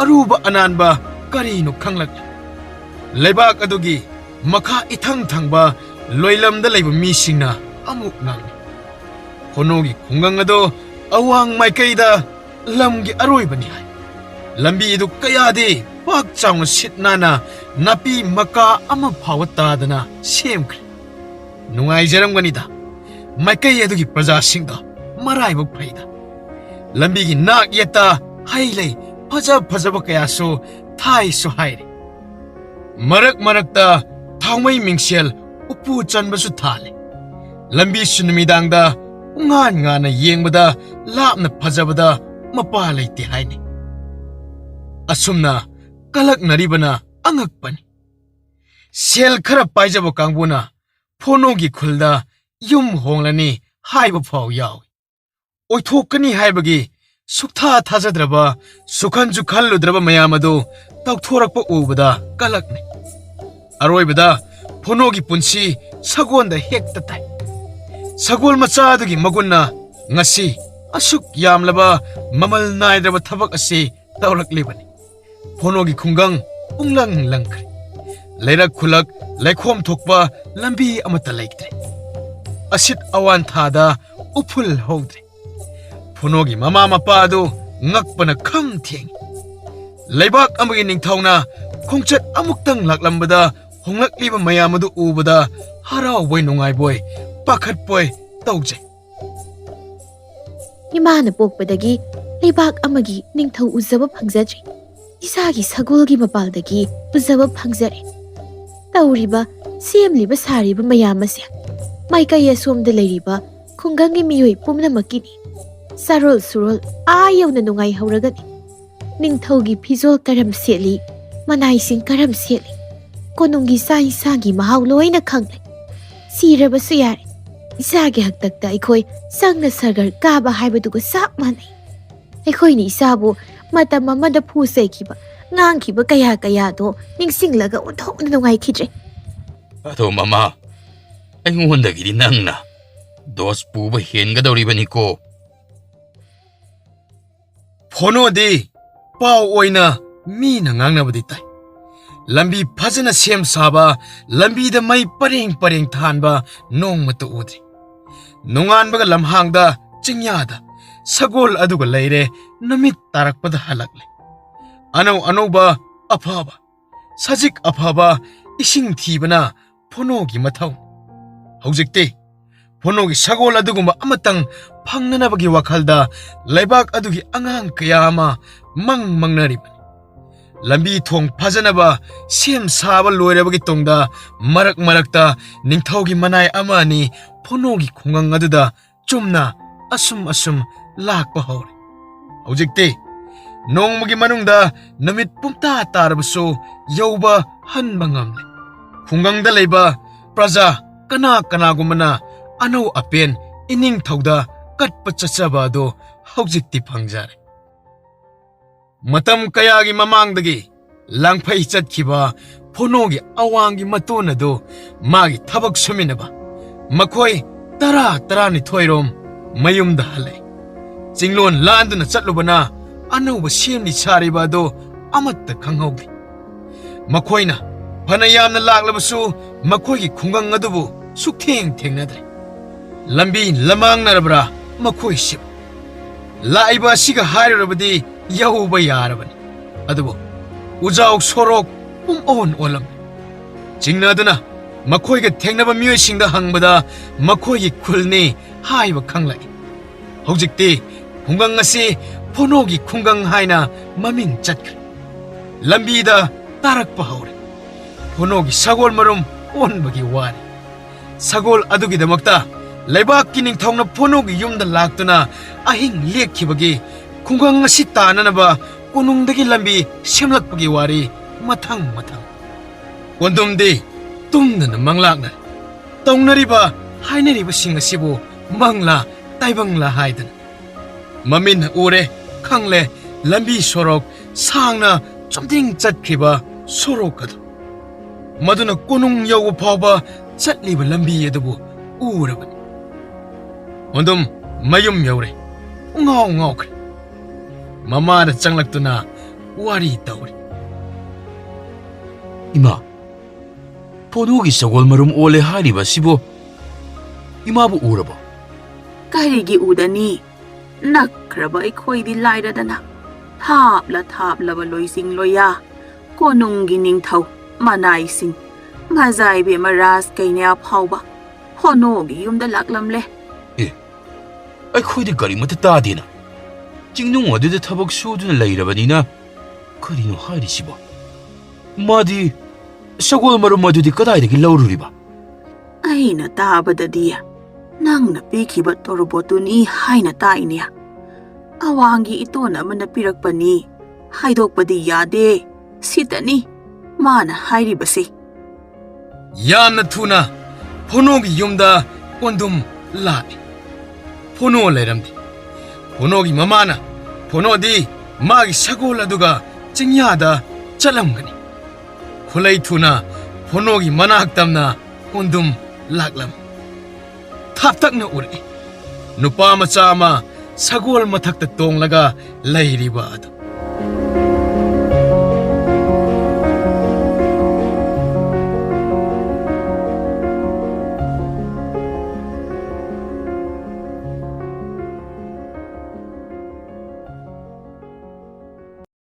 ꯑꯔꯨꯕ ꯑꯅꯥꯟꯕ ꯀꯔꯤꯅꯣ ꯈꯪꯂꯛꯂꯦ꯫ ꯂꯩꯕꯥꯛ ꯑꯗꯨꯒꯤ ꯃꯈꯥ ꯏꯊꯪ ꯊꯪꯕ ꯂꯣꯏꯂꯝꯗ ꯂꯩꯕ ꯃꯤꯁꯤꯡꯅ ꯑꯃꯨꯛ ꯉꯥꯡꯂꯤ꯫ ꯐꯣꯅꯣꯒꯤ ꯈꯨꯡꯒꯪ ꯑꯗꯨ ꯑꯋꯥꯡ ꯃꯥꯏꯀꯩꯗ ꯂꯝꯒꯤ ꯑꯔꯣꯏꯕꯅꯤ ꯍꯥꯏ꯫ ꯂꯝꯕꯤ ꯑꯗꯨ ꯀꯌꯥꯗꯤ ꯄꯥꯛ ꯆꯥꯎꯅ ꯁꯤꯠ ꯅꯥꯟꯅ ꯅꯥꯄꯤ ꯃꯀꯥ ꯑꯃ ꯐꯥꯎꯕ ꯇꯥꯗꯅ ꯁꯦꯝꯈ꯭ꯔꯦ꯫ ꯅꯨꯡꯉꯥꯏꯖꯔꯝꯒꯅꯤꯗ ꯃꯥꯏꯀꯩ ꯑꯗꯨꯒꯤ ꯄ꯭ꯔꯖꯥꯁꯤꯡꯗꯣ, ꯃꯔꯥꯏꯕꯛ ꯐꯩꯗ꯫ ꯂꯝꯕꯤꯒꯤ ꯅꯥꯛ ꯌꯦꯠꯇ ꯍꯩ ꯂꯩ ꯐꯖ ꯐꯖꯕ ꯀꯌꯥꯁꯨ ꯊꯥꯏꯁꯨ ꯍꯥꯏꯔꯤ꯫ ꯃꯔꯛ ꯃꯔꯛꯇ ꯊꯥꯎꯃꯩ ꯃꯤꯡꯁꯦꯜ ꯎꯄꯨ ꯆꯟꯕꯁꯨ ꯊꯥꯜꯂꯤ꯫ ꯂꯝꯕꯤꯁꯨ ꯅꯨꯃꯤꯗꯥꯡꯗ ꯄꯨꯡꯉꯥꯟ ꯉꯥꯟꯅ ꯌꯦꯡꯕꯗ ꯂꯥꯞꯅ ꯐꯖꯕꯗ ꯃꯄꯥ ꯂꯩꯇꯦ ꯍꯥꯏꯅꯩ꯫ ꯑꯁꯨꯝꯅ ꯀꯂꯛꯅꯔꯤꯕꯅ ꯑꯉꯛꯄꯅꯤ꯫ ꯁꯦꯜ ꯈꯔ ꯄꯥꯏꯖꯕ ꯀꯥꯡꯕꯨꯅ ꯐꯣꯅꯣꯒꯤ ꯈꯨꯜꯗ ꯌꯨꯝ ꯍꯣꯡꯂꯅꯤ ꯍꯥꯏꯕ ꯐꯥꯎ ꯌꯥꯎꯏ꯫ ꯑꯣꯏꯊꯣꯛꯀꯅꯤ ꯍꯥꯏꯕꯒꯤ ꯁꯨꯛꯊꯥ ꯊꯥꯖꯗ꯭ꯔꯕ, ꯁꯨꯈꯟꯁꯨ ꯈꯜꯂꯨꯗ꯭ꯔꯕ ꯃꯌꯥꯝ ꯑꯗꯨ ꯇꯧꯊꯣꯔꯛꯄ ꯎꯕꯗ ꯀꯂꯛꯅꯩ꯫ ꯑꯔꯣꯏꯕꯗ ꯐꯣꯅꯣꯒꯤ ꯄꯨꯟꯁꯤ ꯁꯒꯣꯜꯗ ꯍꯦꯛꯇ ꯇꯥꯏ꯫ ꯁꯒꯣꯜ ꯃꯆꯥ ꯑꯗꯨꯒꯤ ꯃꯒꯨꯟꯅ ꯉꯁꯤ ꯑꯁꯨꯛ ꯌꯥꯝꯂꯕ ꯃꯃꯜ ꯅꯥꯏꯗ꯭ꯔꯕ ꯊꯕꯛ ꯑꯁꯤ ꯇꯧꯔꯛꯂꯤꯕꯅꯤ꯫ ꯐꯣꯅꯣꯒꯤ ꯈꯨꯡꯒꯪ ꯄꯨꯡꯂꯪ ꯂꯪꯈ꯭ꯔꯦ꯫ ꯂꯩꯔꯛ ꯈꯨꯂꯛ ꯂꯩꯈꯣꯝ ꯊꯣꯛꯄ ꯂꯝꯕꯤ ꯑꯃꯠꯇ ꯂꯩꯇ꯭ꯔꯦ꯫ ꯑꯁꯤꯠ ꯑꯋꯥꯟ ꯊꯥꯗ ꯎꯐꯨꯜ ꯍꯧꯗ꯭ꯔꯦ꯫ ꯐꯣꯅꯣꯒꯤ ꯃꯃꯥ ꯃꯄꯥ ꯑꯗꯨ ꯉꯛꯄꯅ ꯈꯝ ꯊꯦꯡꯏ꯫ ꯂꯩꯕꯥꯛ ꯑꯃꯒꯤ ꯅꯤꯡꯊꯧꯅ ꯈꯣꯡꯆꯠ ꯑꯃꯨꯛꯇꯪ ꯂꯥꯛꯂꯝꯕꯗ ꯍꯣꯡꯂꯛꯂꯤꯕ ꯃꯌꯥꯝ ꯑꯗꯨ ꯎꯕꯗ ꯍꯔꯥꯎꯕꯣꯏ ꯅꯨꯡꯉꯥꯏꯕꯣꯏ ꯄꯥꯈꯠꯄꯣꯏ ꯇꯧꯖꯩ꯫ ꯏꯃꯥꯅ ꯄꯣꯛꯄꯗꯒꯤ ꯂꯩꯕꯥꯛ ꯑꯃꯒꯤ ꯅꯤꯡꯊꯧ ꯎꯖꯕ ꯐꯪꯖꯗ꯭ꯔꯤ꯫ ꯏꯁꯥꯒꯤ ꯁꯒꯣꯜꯒꯤ ꯃꯄꯥꯜꯗꯒꯤ ꯎꯖꯕ ꯐꯪꯖꯔꯦ꯫ ꯇꯧꯔꯤꯕ, ꯁꯦꯝꯂꯤꯕ, ꯁꯥꯔꯤꯕ ꯃꯌꯥꯝ ꯑꯁꯦ ꯃꯥꯏꯀꯩ ꯑꯁꯣꯝꯗ ꯂꯩꯔꯤꯕ ꯈꯨꯡꯒꯪꯒꯤ ꯃꯤꯑꯣꯏ ꯄꯨꯝꯅꯃꯛꯀꯤꯅꯤ꯫ ꯆꯥꯔꯣꯜ ꯁꯨꯔꯣꯜ ꯑꯥ ꯌꯧꯅ ꯅꯨꯡꯉꯥꯏꯍꯧꯔꯒꯅꯤ꯫ ꯅꯤꯡꯊꯧꯒꯤ ꯐꯤꯖꯣꯜ ꯀꯔꯝ ꯁꯦꯠꯂꯤ, ꯃꯅꯥꯏꯁꯤꯡ ꯀꯔꯝ ꯁꯦꯠꯂꯤ, ꯀꯣꯅꯨꯡꯒꯤ ꯆꯥꯛ ꯏꯟꯁꯥꯡꯒꯤ ꯃꯍꯥꯎ ꯂꯣꯏꯅ ꯈꯪꯂꯦ꯫ ꯁꯤꯔꯕꯁꯨ ꯌꯥꯔꯦ, ꯏꯆꯥꯒꯤ ꯍꯥꯛꯇꯛꯇ ꯑꯩꯈꯣꯏ ꯆꯪꯅ ꯁꯒꯔ ꯀꯥꯕ ꯍꯥꯏꯕꯗꯨꯒ ꯆꯞ ꯃꯥꯟꯅꯩ꯫ ꯑꯩꯈꯣꯏꯅ ꯏꯆꯥꯕꯨ ꯃꯇꯝ ꯑꯃꯗ ꯐꯨ ꯆꯩꯈꯤꯕ, ꯉꯥꯡꯈꯤꯕ ꯀꯌꯥ ꯀꯌꯥꯗꯣ ꯅꯤꯡꯁꯤꯡꯂꯒ ꯑꯣꯟꯊꯣꯛꯅ ꯅꯨꯡꯉꯥꯏꯈꯤꯗ꯭ꯔꯦ꯫ ꯑꯗꯣ ꯃꯃꯥ, ꯑꯩꯉꯣꯟꯗꯒꯤꯗꯤ ꯅꯪꯅ ꯗꯣꯁ ꯄꯨꯕ ꯍꯦꯟꯒꯗꯧꯔꯤꯕꯅꯤꯀꯣ꯫ ꯐꯣꯅꯣꯗꯤ ꯄꯥꯎ ꯑꯣꯏꯅ ꯃꯤꯅ ꯉꯥꯡꯅꯕꯗꯤ ꯇꯥꯏ꯫ ꯂꯝꯕꯤ ꯐꯖꯅ ꯁꯦꯝ ꯁꯥꯕ, ꯂꯝꯕꯤꯗ ꯃꯩ ꯄꯔꯦꯡ ꯄꯔꯦꯡ ꯊꯥꯟꯕ ꯅꯣꯡꯃꯇ ꯎꯗ꯭ꯔꯤ꯫ ꯅꯣꯡꯉꯥꯟꯕꯒ ꯂꯝꯍꯥꯡꯗ, ꯆꯤꯡꯌꯥꯗ ꯁꯒꯣꯜ ꯑꯗꯨꯒ ꯂꯩꯔꯦ, ꯅꯨꯃꯤꯠ ꯇꯥꯔꯛꯄꯗ ꯍꯜꯂꯛꯂꯦ꯫ ꯑꯅꯧ ꯑꯅꯧꯕ ꯑꯐꯕ, ꯁꯖꯤꯛ ꯑꯐꯕ, ꯏꯁꯤꯡ ꯊꯤꯕꯅ ꯐꯣꯅꯣꯒꯤ ꯃꯊꯧ꯫ ꯍꯧꯖꯤꯛꯇꯤ ꯐꯣꯅꯣꯒꯤ ꯁꯒꯣꯜ ꯑꯗꯨꯒꯨꯝꯕ ꯑꯃꯇꯪ ꯐꯪꯅꯅꯕꯒꯤ ꯋꯥꯈꯜꯗ ꯂꯩꯕꯥꯛ ꯑꯗꯨꯒꯤ ꯑꯉꯥꯡ ꯀꯌꯥ ꯑꯃ ꯃꯪ ꯃꯪꯅꯔꯤꯕꯅꯤ꯫ ꯂꯝꯕꯤ ꯊꯣꯡ ꯐꯖꯅꯕ ꯁꯦꯝ ꯁꯥꯕ ꯂꯣꯏꯔꯕꯒꯤ ꯇꯨꯡꯗ ꯃꯔꯛ ꯃꯔꯛꯇ ꯅꯤꯡꯊꯧꯒꯤ ꯃꯅꯥꯏ ꯑꯃ ꯑꯅꯤ ꯐꯣꯅꯣꯒꯤ ꯈꯨꯡꯒꯪ ꯑꯗꯨꯗ ꯆꯨꯝꯅ ꯑꯁꯨꯝ ꯑꯁꯨꯝ ꯂꯥꯛꯄ ꯍꯧꯔꯦ꯫ ꯍꯧꯖꯤꯛꯇꯤ ꯅꯣꯡꯃꯒꯤ ꯃꯅꯨꯡꯗ ꯅꯨꯃꯤꯠ ꯄꯨꯝꯇꯥ ꯇꯥꯔꯕꯁꯨ ꯌꯧꯕ ꯍꯟꯕ ꯉꯝꯂꯦ꯫ ꯈꯨꯡꯒꯪꯗ ꯂꯩꯕ ꯄ꯭ꯔꯖꯥ ꯀꯅꯥ ꯀꯅꯥꯒꯨꯝꯕꯅ ꯑꯅꯧ ꯑꯄꯦꯟ ꯏꯅꯤꯡꯊꯧꯗ ꯀꯠꯄ ꯆꯠꯆꯕ ꯑꯗꯨ ꯍꯧꯖꯤꯛꯇꯤ ꯐꯪꯖꯔꯦ꯫ ꯃꯇꯝ ꯀꯌꯥꯒꯤ ꯃꯃꯥꯡꯗꯒꯤ ꯂꯥꯡꯐꯩ ꯆꯠꯈꯤꯕ ꯐꯣꯅꯣꯒꯤ ꯑꯋꯥꯡꯒꯤ ꯃꯇꯣꯟ ꯑꯗꯨ ꯃꯥꯒꯤ ꯊꯕꯛ ꯁꯨꯃꯤꯟꯅꯕ ꯃꯈꯣꯏ ꯇꯔꯥ ꯇꯔꯥꯅꯤꯊꯣꯏꯔꯣꯝ ꯃꯌꯨꯝꯗ ꯍꯜꯂꯛꯏ꯫ ꯆꯤꯡꯂꯣꯟ ꯂꯥꯟꯗꯨꯅ ꯆꯠꯂꯨꯕꯅ ꯑꯅꯧꯕ ꯁꯦꯝꯂꯤ ꯁꯥꯔꯤꯕ ꯑꯗꯨ ꯑꯃꯠꯇ ꯈꯪꯍꯧꯗꯦ꯫ ꯃꯈꯣꯏꯅ ꯐꯅ ꯌꯥꯝꯅ ꯂꯥꯛꯂꯕꯁꯨ ꯃꯈꯣꯏꯒꯤ ꯈꯨꯡꯒꯪ ꯑꯗꯨꯕꯨ ꯁꯨꯛꯊꯦꯡ ꯊꯦꯡꯅꯗ꯭ꯔꯦ꯫ ꯂꯝꯕꯤ ꯂꯃꯥꯡꯅꯔꯕ꯭ꯔꯥ ꯃꯈꯣꯏꯁꯤꯕꯨ? ꯂꯥꯛꯏꯕ ꯑꯁꯤꯒ ꯍꯥꯏꯔꯨꯔꯕꯗꯤ ꯌꯧꯕ ꯌꯥꯔꯕꯅꯤ꯫ ꯑꯗꯨꯕꯨ ꯎꯖꯥꯎ ꯁꯣꯔꯣꯛ ꯄꯨꯝꯑꯣꯟ ꯑꯣꯜꯂꯝꯃꯤ꯫ ꯆꯤꯡꯅꯗꯨꯅ ꯃꯈꯣꯏꯒ ꯊꯦꯡꯅꯕ ꯃꯤꯑꯣꯏꯁꯤꯡꯗ ꯍꯪꯕꯗ ꯃꯈꯣꯏꯒꯤ ꯈꯨꯜꯅꯤ ꯍꯥꯏꯕ ꯈꯪꯂꯛꯏ꯫ ꯍꯧꯖꯤꯛꯇꯤ ꯈꯨꯡꯒꯪ ꯑꯁꯤ ꯐꯣꯅꯣꯒꯤ ꯈꯨꯡꯒꯪ ꯍꯥꯏꯅ ꯃꯃꯤꯡ ꯆꯠꯈ꯭ꯔꯦ꯫ ꯂꯝꯕꯤꯗ ꯇꯥꯔꯛꯄ ꯍꯧꯔꯦ꯫ ꯐꯣꯅꯣꯒꯤ ꯁꯒꯣꯜ ꯃꯔꯨꯝ ꯑꯣꯟꯕꯒꯤ ꯋꯥꯔꯤ꯫ ꯁꯒꯣꯜ ꯑꯗꯨꯒꯤꯗꯃꯛꯇ ꯂꯩꯕꯥꯛꯀꯤ ꯅꯤꯡꯊꯧꯅ ꯐꯣꯅꯣꯒꯤ ꯌꯨꯝꯗ ꯂꯥꯛꯇꯨꯅ ꯑꯍꯤꯡ ꯂꯦꯛꯈꯤꯕꯒꯤ ꯈꯨꯡꯒꯪ ꯑꯁꯤ ꯇꯥꯅꯅꯕ ꯀꯣꯅꯨꯡꯗꯒꯤ ꯂꯝꯕꯤ ꯁꯦꯝꯂꯛꯄꯒꯤ ꯋꯥꯔꯤ ꯃꯊꯪ ꯃꯊꯪ꯫ ꯀꯣꯟꯗꯨꯝꯗꯤ ꯇꯨꯝꯗꯅ ꯃꯪꯂꯥꯛꯅꯔꯦ꯫ ꯇꯧꯅꯔꯤꯕ ꯍꯥꯏꯅꯔꯤꯕꯁꯤꯡ ꯑꯁꯤꯕꯨ ꯃꯪꯂꯥ ꯇꯥꯏꯕꯪꯂꯥ ꯍꯥꯏꯗꯅ ꯃꯃꯤꯠꯅ ꯎꯔꯦ, ꯈꯪꯂꯦ, ꯂꯝꯕꯤ ꯁꯣꯔꯣꯛ ꯁꯥꯡꯅ ꯆꯨꯝꯗꯤꯡ ꯆꯠꯈ꯭ꯔꯤꯕ ꯁꯣꯔꯣꯛ ꯑꯗꯨ꯫ ꯃꯗꯨꯅ ꯀꯣꯅꯨꯡ ꯌꯧꯕ ꯐꯥꯎꯕ ꯆꯠꯂꯤꯕ ꯂꯝꯕꯤ ꯑꯗꯨꯕꯨ ꯎꯔꯕꯅꯤ꯫ ꯑꯗꯨꯝ ꯃꯌꯨꯝ ꯌꯧꯔꯦ꯫ ꯄꯨꯡꯉꯥꯎ ꯉꯥꯎꯈ꯭ꯔꯦ꯫ ꯃꯃꯥꯗ ꯆꯪꯂꯛꯇꯨꯅ ꯋꯥꯔꯤ ꯇꯧꯔꯤ꯫ "ꯏꯃꯥ, ꯐꯣꯅꯣꯒꯤ ꯁꯒꯣꯜ ꯃꯔꯨꯝ ꯑꯣꯜꯂꯦ ꯍꯥꯏꯔꯤꯕ ꯑꯁꯤꯕꯨ ꯏꯃꯥꯕꯨ ꯎꯔꯕꯣ?" "ꯀꯔꯤꯒꯤ ꯎꯗꯅꯤ? ꯅꯛꯈ꯭ꯔꯕ ꯑꯩꯈꯣꯏꯗꯤ ꯂꯥꯏꯔꯗꯅ ꯊꯥꯞꯂ ꯊꯥꯞꯂꯕ ꯂꯣꯏꯖꯤꯡ ꯂꯣꯏꯌꯥ, ꯀꯣꯅꯨꯡꯒꯤ ꯅꯤꯡꯊꯧ, ꯃꯅꯥꯏꯁꯤꯡ, ꯃꯖꯥꯏꯕꯦꯝꯃ ꯔꯥꯖ ꯀꯩꯅ꯭ꯌꯥ ꯐꯥꯎꯕ ꯐꯣꯅꯣꯒꯤ ꯌꯨꯝꯗ ꯂꯥꯛꯂꯝꯂꯦ꯫ ꯑꯦ, ꯑꯩꯈꯣꯏꯗꯤ ꯀꯔꯤꯃꯠꯇ ꯇꯥꯗꯦꯅ꯫ ꯆꯤꯡꯅꯨꯡ ꯑꯗꯨꯗ ꯊꯕꯛ ꯁꯨꯗꯨꯅ ꯂꯩꯔꯕꯅꯤꯅ ꯀꯔꯤꯅꯣ ꯍꯥꯏꯔꯤꯁꯤꯕꯣ? ꯃꯥꯗꯤ ꯁꯒꯣꯜ ꯃꯔꯨꯝ ꯑꯗꯨꯗꯤ ꯀꯗꯥꯏꯗꯒꯤ ꯂꯧꯔꯨꯔꯤꯕ? ꯑꯩꯅ ꯇꯥꯕꯗꯗꯤ ꯅꯪꯅ ꯄꯤꯈꯤꯕ ꯇꯣꯔꯕꯣꯠꯇꯨꯅꯤ ꯍꯥꯏꯅ ꯇꯥꯏꯅꯦ꯫ ꯑꯋꯥꯡꯒꯤ ꯏꯇꯣꯟ ꯑꯃꯅ ꯄꯤꯔꯛꯄꯅꯤ, ꯍꯥꯏꯗꯣꯛꯄꯗꯤ ꯌꯥꯗꯦ꯫ ꯁꯤꯇꯅꯤ ꯃꯥꯅ ꯍꯥꯏꯔꯤꯕꯁꯤ꯫ ꯌꯥꯝꯅ ꯊꯨꯅ ꯐꯣꯅꯣꯒꯤ ꯌꯨꯝꯗ ꯀꯣꯟꯗꯨꯝ ꯂꯥꯛꯏ꯫ ꯐꯣꯅꯣ ꯂꯩꯔꯝꯗꯦ꯫ ꯐꯣꯅꯣꯒꯤ ꯃꯃꯥꯅ ꯐꯣꯅꯣꯗꯤ ꯃꯥꯒꯤ ꯁꯒꯣꯜ ꯑꯗꯨꯒ ꯆꯤꯡꯌꯥꯗ ꯆꯠꯂꯝꯒꯅꯤ꯫ ꯈꯨꯂꯩ ꯊꯨꯅ ꯐꯣꯅꯣꯒꯤ ꯃꯅꯥꯛ ꯇꯝꯅ ꯀꯣꯟꯗꯨꯝ ꯂꯥꯛꯂꯝꯃꯤ꯫ ꯊꯥꯞꯇꯛꯅ ꯎꯔꯛꯏ꯫ ꯅꯨꯄꯥ ꯃꯆꯥ ꯑꯃ ꯁꯒꯣꯜ ꯃꯊꯛꯇ ꯇꯣꯡꯂꯒ ꯂꯩꯔꯤꯕ ꯑꯗꯨ꯫